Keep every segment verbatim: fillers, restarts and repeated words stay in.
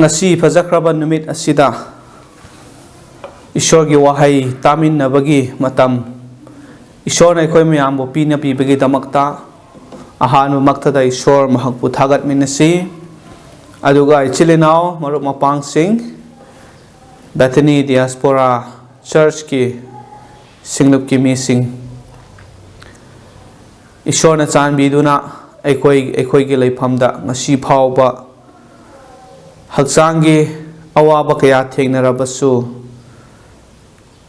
ꯉꯁꯤ ꯐꯖꯈ꯭ꯔꯕ ꯅꯨꯃꯤꯠ ꯑꯁꯤꯗ ꯏꯁꯣꯔꯒꯤ ꯋꯥꯍꯩ ꯇꯥꯃꯤꯟꯅꯕꯒꯤ ꯃꯇꯝ ꯏꯁꯣꯔꯅ ꯑꯩꯈꯣꯏ ꯃꯌꯥꯝꯕꯨ ꯄꯤꯅꯕꯤꯕꯒꯤꯗꯃꯛꯇ ꯑꯍꯥꯟꯕꯃꯛꯇꯗ ꯏꯁꯣꯔ ꯃꯍꯥꯛꯄꯨ ꯊꯥꯒꯠꯃꯤꯟꯅꯁꯤ꯫ ꯑꯗꯨꯒ ꯏꯆꯤꯜ ꯏꯅꯥꯎ, ꯃꯔꯨꯞ ꯃꯄꯥꯡꯁꯤꯡ, ꯕꯦꯊꯦꯅꯤ ꯗꯤꯌꯥꯁꯄꯣꯔꯥ ꯆꯔꯆꯀꯤ ꯁꯤꯡꯂꯨꯞꯀꯤ ꯃꯤꯁꯤꯡ, ꯏꯁꯣꯔꯅ ꯆꯥꯟꯕꯤꯗꯨꯅ ꯑꯩꯈꯣꯏ, ꯑꯩꯈꯣꯏꯒꯤ ꯂꯩꯐꯝꯗ ꯉꯁꯤ ꯐꯥꯎꯕ ꯍꯛꯆꯥꯡꯒꯤ ꯑꯋꯥꯕ ꯀꯌꯥ ꯊꯦꯡꯅꯔꯕꯁꯨ,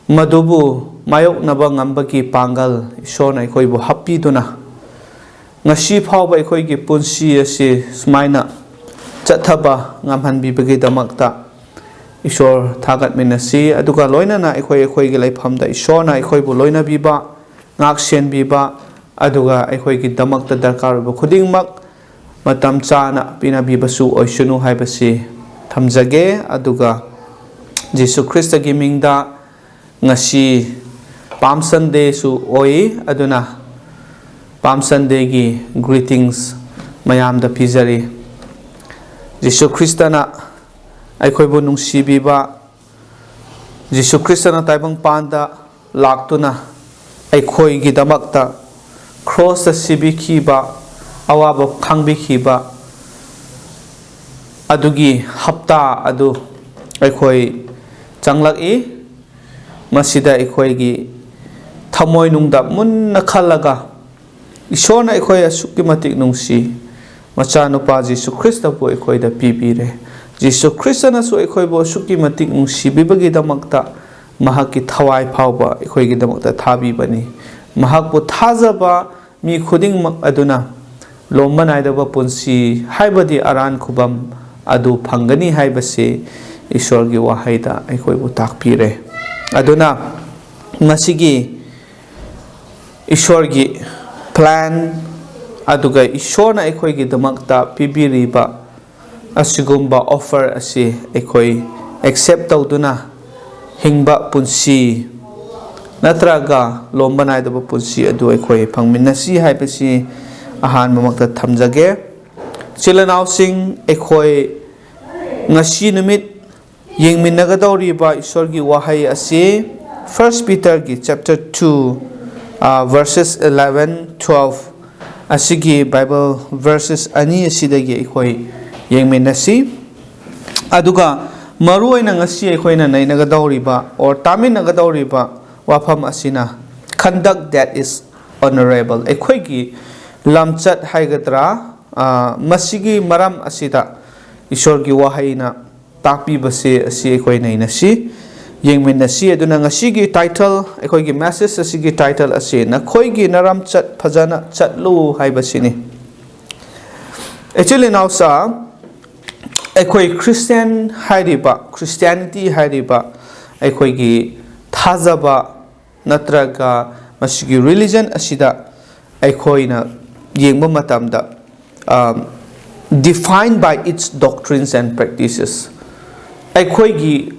ꯃꯗꯨꯕꯨ ꯃꯥꯌꯣꯛꯅꯕ ꯉꯝꯕꯒꯤ ꯄꯥꯡꯒꯜ ꯏꯁꯣꯔꯅ ꯑꯩꯈꯣꯏꯕꯨ ꯍꯥꯞꯄꯤꯗꯨꯅ, ꯉꯁꯤ ꯐꯥꯎꯕ ꯑꯩꯈꯣꯏꯒꯤ ꯄꯨꯟꯁꯤ ꯑꯁꯤ ꯁꯨꯃꯥꯏꯅ ꯆꯠꯊꯕ ꯉꯝꯍꯟꯕꯤꯕꯒꯤꯗꯃꯛꯇ ꯏꯁꯣꯔ ꯊꯥꯒꯠꯃꯤꯟꯅꯁꯤ꯫ ꯑꯗꯨꯒ ꯂꯣꯏꯅꯅ ꯑꯩꯈꯣꯏ, ꯑꯩꯈꯣꯏꯒꯤ ꯂꯩꯐꯝꯗ ꯏꯁꯣꯔꯅ ꯑꯩꯈꯣꯏꯕꯨ ꯂꯣꯏꯅꯕꯤꯕ, ꯉꯥꯛ ꯁꯦꯟꯕꯤꯕ, ꯑꯗꯨꯒ ꯑꯩꯈꯣꯏꯒꯤꯗꯃꯛꯇ ꯗꯔꯀꯥꯔ ꯑꯣꯏꯕ ꯈꯨꯗꯤꯡꯃꯛ ꯃꯇꯝ ꯆꯥꯅ ꯄꯤꯅꯕꯤꯕꯁꯨ ꯑꯣꯏꯁꯅꯨ ꯍꯥꯏꯕꯁꯤ ꯊꯝꯖꯒꯦ꯫ ꯑꯗꯨꯒ ꯖꯤꯁꯨ ꯈ꯭ꯔꯤꯁꯇꯒꯤ ꯃꯤꯡꯗ, ꯉꯁꯤ ꯄꯥꯝ ꯁꯟꯗꯦꯁꯨ ꯑꯣꯏ, ꯑꯗꯨꯅ ꯄꯥꯝ ꯁꯟꯗꯦꯒꯤ ꯒ꯭ꯔꯤꯇꯤꯡꯁ ꯃꯌꯥꯝꯗ ꯄꯤꯖꯔꯤ꯫ ꯖꯤꯁꯨ ꯈ꯭ꯔꯤꯁꯇꯅ ꯑꯩꯈꯣꯏꯕꯨ ꯅꯨꯡꯁꯤꯕꯤꯕ, ꯖꯤꯁꯨ ꯈ꯭ꯔꯤꯁꯇꯅ ꯇꯥꯏꯕꯪꯄꯥꯟꯗ ꯂꯥꯛꯇꯨꯅ ꯑꯩꯈꯣꯏꯒꯤꯗꯃꯛꯇ ꯀ꯭ꯔꯣꯁꯇ ꯁꯤꯕꯤꯈꯤꯕ, ꯑꯋꯥꯕ ꯈꯥꯡꯕꯤꯈꯤꯕ ꯑꯗꯨꯒꯤ ꯍꯞꯇꯥ ꯑꯗꯨ ꯑꯩꯈꯣꯏ ꯆꯪꯂꯛꯏ꯫ ꯃꯁꯤꯗ ꯑꯩꯈꯣꯏꯒꯤ ꯊꯃꯣꯏꯅꯨꯡꯗ ꯃꯨꯟꯅ ꯈꯜꯂꯒ, ꯏꯁꯣꯔꯅ ꯑꯩꯈꯣꯏ ꯑꯁꯨꯛꯀꯤ ꯃꯇꯤꯛ ꯅꯨꯡꯁꯤ, ꯃꯆꯥꯅꯨꯄꯥ ꯖꯤꯁꯨ ꯈ꯭ꯔꯤꯁꯇꯕꯨ ꯑꯩꯈꯣꯏꯗ ꯄꯤꯕꯤꯔꯦ꯫ ꯖꯤꯁꯨ ꯈ꯭ꯔꯤꯁꯇꯅꯁꯨ ꯑꯩꯈꯣꯏꯕꯨ ꯑꯁꯨꯛꯀꯤ ꯃꯇꯤꯛ ꯅꯨꯡꯁꯤꯕꯤꯕꯒꯤꯗꯃꯛꯇ ꯃꯍꯥꯛꯀꯤ ꯊꯋꯥꯏ ꯐꯥꯎꯕ ꯑꯩꯈꯣꯏꯒꯤꯗꯃꯛꯇ ꯊꯥꯕꯤꯕꯅꯤ꯫ ꯃꯍꯥꯛꯄꯨ ꯊꯥꯖꯕ ꯃꯤ ꯈꯨꯗꯤꯡꯃꯛ ꯑꯗꯨꯅ ꯂꯣꯝꯕ ꯅꯥꯏꯗꯕ ꯄꯨꯟꯁꯤ, ꯍꯥꯏꯕꯗꯤ ꯑꯔꯥꯟ ꯈꯨꯕꯝ ꯑꯗꯨ ꯐꯪꯒꯅꯤ ꯍꯥꯏꯕꯁꯤ ꯏꯁꯣꯔꯒꯤ ꯋꯥꯍꯩꯗ ꯑꯩꯈꯣꯏꯕꯨ ꯇꯥꯛꯄꯤꯔꯦ꯫ ꯑꯗꯨꯅ ꯉꯁꯤꯒꯤ ꯏꯁꯣꯔꯒꯤ ꯄ꯭ꯂꯥꯟ, ꯑꯗꯨꯒ ꯏꯁꯣꯔꯅ ꯑꯩꯈꯣꯏꯒꯤꯗꯃꯛꯇ ꯄꯤꯕꯤꯔꯤꯕ ꯑꯁꯤꯒꯨꯝꯕ ꯑꯣꯐꯔ ꯑꯁꯤ ꯑꯩꯈꯣꯏ ꯑꯦꯛꯁꯦꯞ ꯇꯧꯗꯨꯅ ꯍꯤꯡꯕ ꯄꯨꯟꯁꯤ ꯅꯠꯇ꯭ꯔꯒ ꯂꯣꯝꯕ ꯅꯥꯏꯗꯕ ꯄꯨꯟꯁꯤ ꯑꯗꯨ ꯑꯩꯈꯣꯏ ꯐꯪꯃꯤꯟꯅꯁꯤ ꯍꯥꯏꯕꯁꯤ ꯑꯍꯥꯟꯕꯃꯛꯇ ꯊꯝꯖꯒꯦ꯫ ꯏꯆꯤꯜ ꯏꯅꯥꯎꯁꯤꯡ, ꯑꯩꯈꯣꯏ ꯉꯁꯤ ꯅꯨꯃꯤꯠ ꯌꯦꯡꯃꯤꯟꯅꯒꯗꯧꯔꯤꯕ ꯏꯁꯣꯔꯒꯤ ꯋꯥꯍꯩ ꯑꯁꯤ First Peterꯒꯤ chapter two, verses eleven, twelve ꯑꯁꯤꯒꯤ Bible verses ꯑꯅꯤ ꯑꯁꯤꯗꯒꯤ ꯑꯩꯈꯣꯏ ꯌꯦꯡꯃꯤꯟꯅꯁꯤ꯫ ꯑꯗꯨꯒ ꯃꯔꯨꯑꯣꯏꯅ ꯉꯁꯤ ꯑꯩꯈꯣꯏꯅ ꯅꯩꯅꯒꯗꯧꯔꯤꯕ or ꯇꯥꯃꯤꯟꯅꯒꯗꯧꯔꯤꯕ ꯋꯥꯐꯝ ꯑꯁꯤꯅ conduct that is honorable, ꯑꯩꯈꯣꯏꯒꯤ ꯂꯝꯆꯠ ꯍꯥꯏꯒꯗ꯭ꯔꯥ, ꯑ, ꯃꯁꯤꯒꯤ ꯃꯔꯝ ꯑꯁꯤꯗ ꯏꯁꯣꯔꯒꯤ ꯋꯥꯍꯩꯅ ꯇꯥꯛꯄꯤꯕꯁꯦ ꯑꯁꯤ ꯑꯩꯈꯣꯏ ꯅꯩꯅꯁꯤ, ꯌꯦꯡꯃꯤꯟꯅꯁꯤ꯫ ꯑꯗꯨꯅ ꯉꯁꯤꯒꯤ title, ꯑꯩꯈꯣꯏꯒꯤ message ꯑꯁꯤꯒꯤ title ꯑꯁꯤ "ꯅꯈꯣꯏꯒꯤ ꯅꯔꯝꯆꯠ ꯐꯖꯅ ꯆꯠꯂꯨ" ꯍꯥꯏꯕꯁꯤꯅꯤ꯫ ꯏꯆꯤꯜ ꯏꯅꯥꯎꯁꯥ, ꯑꯩꯈꯣꯏ Christian ꯍꯥꯏꯔꯤꯕ, Christianity ꯍꯥꯏꯔꯤꯕ ꯑꯩꯈꯣꯏꯒꯤ ꯊꯥꯖꯕ ꯅꯠꯇ꯭ꯔꯒ ꯃꯁꯤꯒꯤ religion ꯑꯁꯤꯗ ꯑꯩꯈꯣꯏꯅ ꯌꯦꯡꯕ ꯃꯇꯝꯗ, um, defined by its doctrines and practices꯫ ꯑꯩꯈꯣꯏꯒꯤ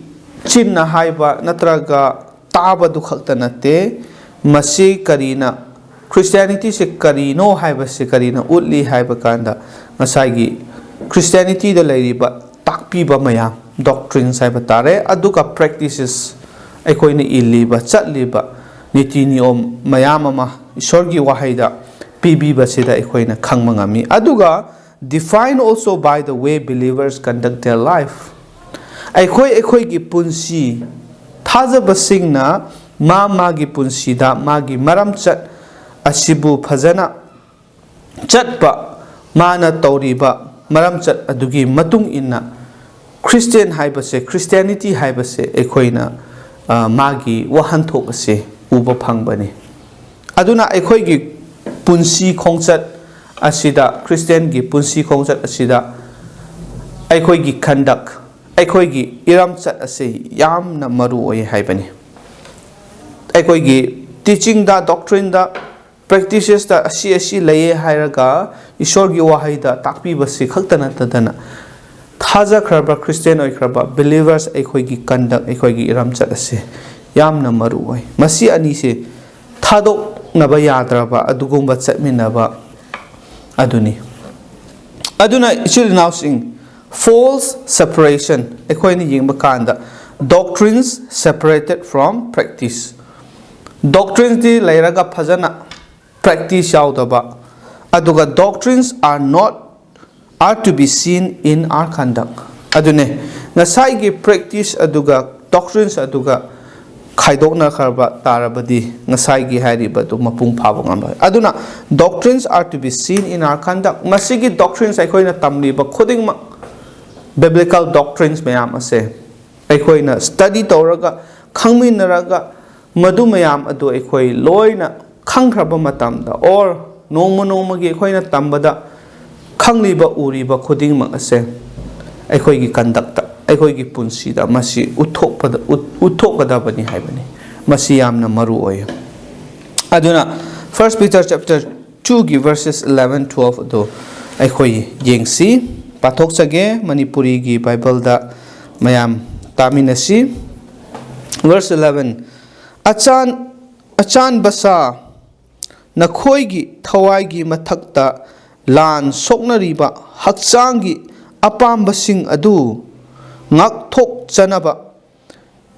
ꯆꯤꯟꯅ ꯍꯥꯏꯕ ꯅꯠꯇ꯭ꯔꯒ ꯇꯥꯕꯗꯨ ꯈꯛꯇ ꯅꯠꯇꯦ, ꯃꯁꯤ ꯀꯔꯤꯅ, Christianityꯁꯦ ꯀꯔꯤꯅꯣ ꯍꯥꯏꯕꯁꯤ ꯀꯔꯤꯅ ꯎꯠꯂꯤ ꯍꯥꯏꯕ ꯀꯥꯟꯗ, ꯉꯁꯥꯏꯒꯤ Christianityꯗ ꯂꯩꯔꯤꯕ ꯇꯥꯛꯄꯤꯕ ꯃꯌꯥꯝ, doctrines ꯍꯥꯏꯕ ꯇꯥꯔꯦ, ꯑꯗꯨꯒ practices, ꯑꯩꯈꯣꯏꯅ ꯏꯜꯂꯤꯕ, ꯆꯠꯂꯤꯕ ꯅꯤꯇꯤ ꯅꯤꯌꯣꯝ ꯃꯌꯥꯝ ꯑꯃ ꯏꯁꯣꯔꯒꯤ ꯋꯥꯍꯩꯗ ꯄꯤꯕꯤꯕꯁꯤꯗ ꯑꯩꯈꯣꯏꯅ ꯈꯪꯕ ꯉꯝꯃꯤ꯫ ꯑꯗꯨꯒ defined also by the way believers conduct their life꯫ ꯑꯩꯈꯣꯏ ꯑꯩꯈꯣꯏꯒꯤ ꯄꯨꯟꯁꯤ, ꯊꯥꯖꯕꯁꯤꯡꯅ ꯃꯥ ꯃꯥꯒꯤ ꯄꯨꯟꯁꯤꯗ ꯃꯥꯒꯤ ꯃꯔꯝꯆꯠ ꯑꯁꯤꯕꯨ ꯐꯖꯅ ꯆꯠꯄ, ꯃꯥꯅ ꯇꯧꯔꯤꯕ ꯃꯔꯝꯆꯠ ꯑꯗꯨꯒꯤ ꯃꯇꯨꯡ ꯏꯟꯅ Christian ꯍꯥꯏꯕꯁꯦ, Christianity ꯍꯥꯏꯕꯁꯦ ꯑꯩꯈꯣꯏꯅ, ꯑ, ꯃꯥꯒꯤ ꯋꯥꯍꯟꯊꯣꯛ ꯑꯁꯦ ꯎꯕ ꯐꯪꯕꯅꯤ꯫ ꯑꯗꯨꯅ ꯑꯩꯈꯣꯏꯒꯤ ꯄꯨꯟꯁꯤ ꯈꯣꯡꯆꯠ ꯑꯁꯤꯗ, Christianꯒꯤ ꯄꯨꯟꯁꯤ ꯈꯣꯡꯆꯠ ꯑꯁꯤꯗ ꯑꯩꯈꯣꯏꯒꯤ conduct, ꯑꯩꯈꯣꯏꯒꯤ ꯏꯔꯝꯆꯠ ꯑꯁꯤ ꯌꯥꯝꯅ ꯃꯔꯨ ꯑꯣꯏ ꯍꯥꯏꯕꯅꯤ꯫ ꯑꯩꯈꯣꯏꯒꯤ teachingꯗ, doctrineꯗ, practicesꯇ ꯑꯁꯤ ꯑꯁꯤ ꯂꯩꯌꯦ ꯍꯥꯏꯔꯒ ꯏꯁꯣꯔꯒꯤ ꯋꯥꯍꯩꯗ ꯇꯥꯛꯄꯤꯕꯁꯤ ꯈꯛꯇ ꯅꯠꯇꯗꯅ, ꯊꯥꯖꯈ꯭ꯔꯕ Christian ꯑꯣꯏꯈ꯭ꯔꯕ believers ꯑꯩꯈꯣꯏꯒꯤ conduct, ꯑꯩꯈꯣꯏꯒꯤ ꯏꯔꯝꯆꯠ ꯑꯁꯤ ꯌꯥꯝꯅ ꯃꯔꯨ ꯑꯣꯏ꯫ ꯃꯁꯤ ꯑꯅꯤꯁꯦ ꯊꯥꯗꯣꯛꯅꯕ ꯌꯥꯗ꯭ꯔꯕ ꯑꯗꯨꯒꯨꯝꯕ ꯆꯠꯃꯤꯟꯅꯕ ꯑꯗꯨꯅꯤ꯫ ꯑꯗꯨꯅ ꯏꯆꯤꯜ ꯏꯅꯥꯎꯁꯤꯡ, False separation ꯑꯩꯈꯣꯏꯅ ꯌꯦꯡꯕ ꯀꯥꯟꯗ, doctrines separated from practice, doctrinesꯇꯤ ꯂꯩꯔꯒ ꯐꯖꯅ practice ꯌꯥꯎꯗꯕ, ꯑꯗꯨꯒ doctrines are not are to be seen in our conduct. ꯑꯗꯨꯅꯦ, ꯉꯁꯥꯏꯒꯤ practice ꯑꯗꯨꯒ doctrines ꯑꯗꯨꯒ ꯈꯥꯏꯗꯣꯛꯅꯈ꯭ꯔꯕ ꯇꯥꯔꯕꯗꯤ ꯉꯁꯥꯏꯒꯤ ꯍꯥꯏꯔꯤꯕꯗꯨ ꯃꯄꯨꯡ ꯐꯥꯕ ꯉꯝꯂꯣꯏ꯫ ꯑꯗꯨꯅ doctrines are to be seen in our conduct. ꯃꯁꯤꯒꯤ doctrines ꯑꯩꯈꯣꯏꯅ ꯇꯝꯂꯤꯕ ꯈꯨꯗꯤꯡꯃꯛ biblical doctrines ꯃꯌꯥꯝ ꯑꯁꯦ ꯑꯩꯈꯣꯏꯅ study ꯇꯧꯔꯒ, ꯈꯪꯃꯤꯟꯅꯔꯒ, ꯃꯗꯨ ꯃꯌꯥꯝ ꯑꯗꯨ ꯑꯩꯈꯣꯏ ꯂꯣꯏꯅ ꯈꯪꯈ꯭ꯔꯕ ꯃꯇꯝꯗ, or ꯅꯣꯡꯃ ꯅꯣꯡꯃꯒꯤ ꯑꯩꯈꯣꯏꯅ ꯇꯝꯕꯗ ꯈꯪꯂꯤꯕ ꯎꯔꯤꯕ ꯈꯨꯗꯤꯡꯃꯛ ꯑꯁꯦ ꯑꯩꯈꯣꯏꯒꯤ conductꯇ, ꯑꯩꯈꯣꯏꯒꯤ ꯄꯨꯟꯁꯤꯗ ꯃꯁꯤ ꯎꯠꯊꯣꯛꯄꯗ, ꯎꯠ-, ꯎꯠꯊꯣꯛꯀꯗꯕꯅꯤ ꯍꯥꯏꯕꯅꯤ꯫ ꯃꯁꯤ ꯌꯥꯝꯅ ꯃꯔꯨ ꯑꯣꯏ꯫ ꯑꯗꯨꯅ First Peter chapter twoꯒꯤ verses eleven, twelve ꯑꯗꯨ ꯑꯩꯈꯣꯏ ꯌꯦꯡꯁꯤ꯫ ꯄꯥꯊꯣꯛꯆꯒꯦ, ꯃꯅꯤꯄꯨꯔꯤꯒꯤ Bibleꯗ ꯃꯌꯥꯝ ꯇꯥꯃꯤꯟꯅꯁꯤ꯫ Verse eleven, "ꯑꯆꯥꯟ-, ꯑꯆꯥꯟꯕꯁꯥ ꯅꯈꯣꯏꯒꯤ ꯊꯋꯥꯏꯒꯤ ꯃꯊꯛꯇ ꯂꯥꯟ ꯁꯣꯛꯅꯔꯤꯕ ꯍꯛꯆꯥꯡꯒꯤ ꯑꯄꯥꯝꯕꯁꯤꯡ ꯑꯗꯨ ꯉꯥꯛꯊꯣꯛꯆꯅꯕ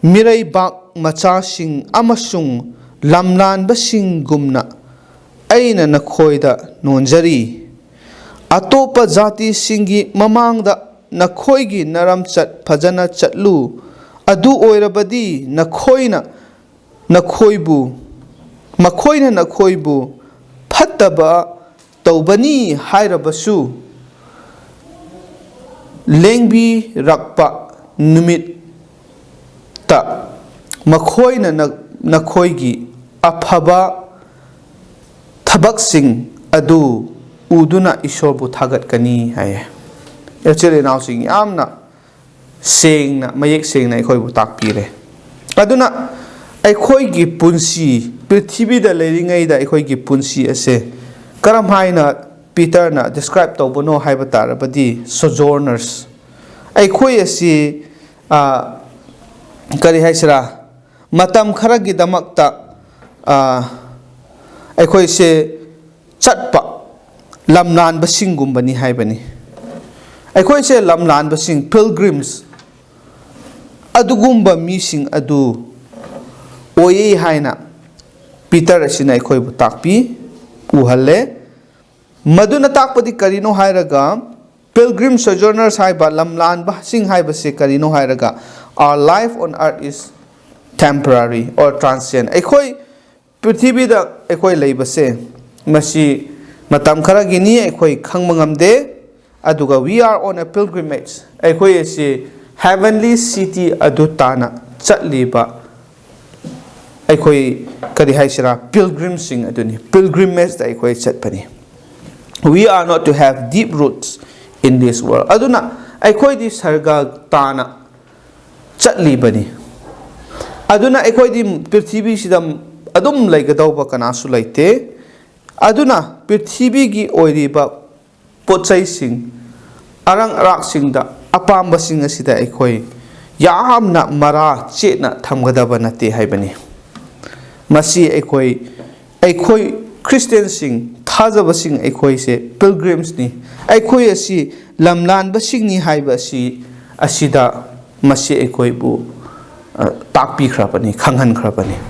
ꯃꯤꯔꯩꯕꯥꯛ ꯃꯆꯥꯁꯤꯡ ꯑꯃꯁꯨꯡ ꯂꯝꯂꯥꯟꯕꯁꯤꯡꯒꯨꯝꯅ ꯑꯩꯅ ꯅꯈꯣꯏꯗ ꯅꯣꯟꯖꯔꯤ꯫ ꯑꯇꯣꯞꯄ ꯖꯥꯇꯤꯁꯤꯡꯒꯤ ꯃꯃꯥꯡꯗ ꯅꯈꯣꯏꯒꯤ ꯅꯔꯝꯆꯠ ꯐꯖꯅ ꯆꯠꯂꯨ꯫ ꯑꯗꯨ ꯑꯣꯏꯔꯕꯗꯤ ꯅꯈꯣꯏꯅ ꯅꯈꯣꯏꯕꯨ, ꯃꯈꯣꯏꯅ ꯅꯈꯣꯏꯕꯨ ꯐꯠꯇꯕ ꯇꯧꯕꯅꯤ ꯍꯥꯏꯔꯕꯁꯨ, ꯂꯦꯡꯕꯤꯔꯛꯄ ꯅꯨꯃꯤꯠꯇ ꯃꯈꯣꯏꯅ ꯅ-, ꯅꯈꯣꯏꯒꯤ ꯑꯐꯕ ꯊꯕꯛꯁꯤꯡ ꯑꯗꯨ ꯎꯗꯨꯅ ꯏꯁꯣꯔꯕꯨ ꯊꯥꯒꯠꯀꯅꯤ" ꯍꯥꯏꯌꯦ꯫ ꯏꯆꯤꯜ ꯏꯅꯥꯎꯁꯤꯡ, ꯌꯥꯝꯅ ꯁꯦꯡꯅ, ꯃꯌꯦꯛ ꯁꯦꯡꯅ ꯑꯩꯈꯣꯏꯕꯨ ꯇꯥꯛꯄꯤꯔꯦ꯫ ꯑꯗꯨꯅ ꯑꯩꯈꯣꯏꯒꯤ ꯄꯨꯟꯁꯤ, ꯄ꯭ꯔꯤꯊꯤꯕꯤꯗ ꯂꯩꯔꯤꯉꯩꯗ ꯑꯩꯈꯣꯏꯒꯤ ꯄꯨꯟꯁꯤ ꯑꯁꯦ ꯀꯔꯝ ꯍꯥꯏꯅ ꯄꯤꯇꯔꯅ describe ꯇꯧꯕꯅꯣ ꯍꯥꯏꯕ ꯇꯥꯔꯕꯗꯤ, sojourners, ꯑꯩꯈꯣꯏ ꯑꯁꯤ, ꯑ, ꯀꯔꯤ ꯍꯥꯏꯁꯤꯔꯥ, ꯃꯇꯝ ꯈꯔꯒꯤꯗꯃꯛꯇ, ꯑ, ꯑꯩꯈꯣꯏꯁꯦ ꯆꯠꯄ ꯂꯝꯂꯥꯟꯕꯁꯤꯡꯒꯨꯝꯕꯅꯤ ꯍꯥꯏꯕꯅꯤ꯫ ꯑꯩꯈꯣꯏꯁꯦ ꯂꯝ ꯂꯥꯟꯕꯁꯤꯡ, pilgrims, ꯑꯗꯨꯒꯨꯝꯕ ꯃꯤꯁꯤꯡ ꯑꯗꯨ ꯑꯣꯏꯌꯦ ꯍꯥꯏꯅ ꯄꯤꯇꯔ ꯑꯁꯤꯅ ꯑꯩꯈꯣꯏꯕꯨ ꯇꯥꯛꯄꯤ, ꯎꯍꯜꯂꯦ꯫ ꯃꯗꯨꯅ ꯇꯥꯛꯄꯗꯤ ꯀꯔꯤꯅꯣ ꯍꯥꯏꯔꯒ, pilgrim sojourners ꯍꯥꯏꯕ, ꯂꯝ ꯂꯥꯟꯕꯁꯤꯡ ꯍꯥꯏꯕꯁꯦ ꯀꯔꯤꯅꯣ ꯍꯥꯏꯔꯒ, our life on earth is temporary or transient. ꯑꯩꯈꯣꯏ ꯄ꯭ꯔꯤꯊꯤꯕꯤꯗ ꯑꯩꯈꯣꯏ ꯂꯩꯕꯁꯦ, ꯃꯁꯤ ꯃꯇꯝ ꯈꯔꯒꯤꯅꯤ, ꯑꯩꯈꯣꯏ ꯈꯪꯕ ꯉꯝꯗꯦ꯫ ꯑꯗꯨꯒ we are on a pilgrimage, ꯑꯩꯈꯣꯏ ꯑꯁꯤ heavenly city ꯑꯗꯨ ꯇꯥꯟꯅ ꯆꯠꯂꯤꯕ, ꯑꯩꯈꯣꯏ ꯀꯔꯤ ꯍꯥꯏꯁꯤꯔꯥ, pilgrimꯁꯤꯡ ꯑꯗꯨꯅꯤ, pilgrimageꯇ ꯑꯩꯈꯣꯏ ꯆꯠꯄꯅꯤ꯫ We are not to have deep roots in this world. ꯑꯗꯨꯅ ꯑꯩꯈꯣꯏꯗꯤ ꯁꯔꯒ ꯇꯥꯟꯅ ꯆꯠꯂꯤꯕꯅꯤ꯫ ꯑꯗꯨꯅ ꯑꯩꯈꯣꯏꯗꯤ ꯄ꯭ꯔꯤꯊꯤꯕꯤꯁꯤꯗ ꯑꯗꯨꯝ ꯂꯩꯒꯗꯧꯕ ꯀꯅꯥꯁꯨ ꯂꯩꯇꯦ꯫ ꯑꯗꯨꯅ ꯄ꯭ꯔꯤꯊꯤꯕꯤꯒꯤ ꯑꯣꯏꯔꯤꯕ ꯄꯣꯠ ꯆꯩꯁꯤꯡ, ꯑꯔꯪ ꯑꯔꯥꯛꯁꯤꯡꯗ, ꯑꯄꯥꯝꯕꯁꯤꯡ ꯑꯁꯤꯗ ꯑꯩꯈꯣꯏ ꯌꯥꯝꯅ ꯃꯔꯥ ꯆꯦꯠꯅ ꯊꯝꯒꯗꯕ ꯅꯠꯇꯦ ꯍꯥꯏꯕꯅꯤ꯫ ꯃꯁꯤ ꯑꯩꯈꯣꯏ, ꯑꯩꯈꯣꯏ ꯈ꯭ꯔꯤꯁꯇꯤꯌꯟꯁꯤꯡ, ꯊꯥꯖꯕꯁꯤꯡ, ꯑꯩꯈꯣꯏꯁꯦ pilgrimsꯅꯤ꯫ ꯑꯩꯈꯣꯏ ꯑꯁꯤ ꯂꯝꯂꯥꯟꯕꯁꯤꯡꯅꯤ ꯍꯥꯏꯕ ꯑꯁꯤ, ꯑꯁꯤꯗ ꯃꯁꯤ ꯑꯩꯈꯣꯏꯕꯨ, ꯑ, ꯇꯥꯛꯄꯤꯈ꯭ꯔꯕꯅꯤ, ꯈꯪꯍꯟꯈ꯭ꯔꯕꯅꯤ꯫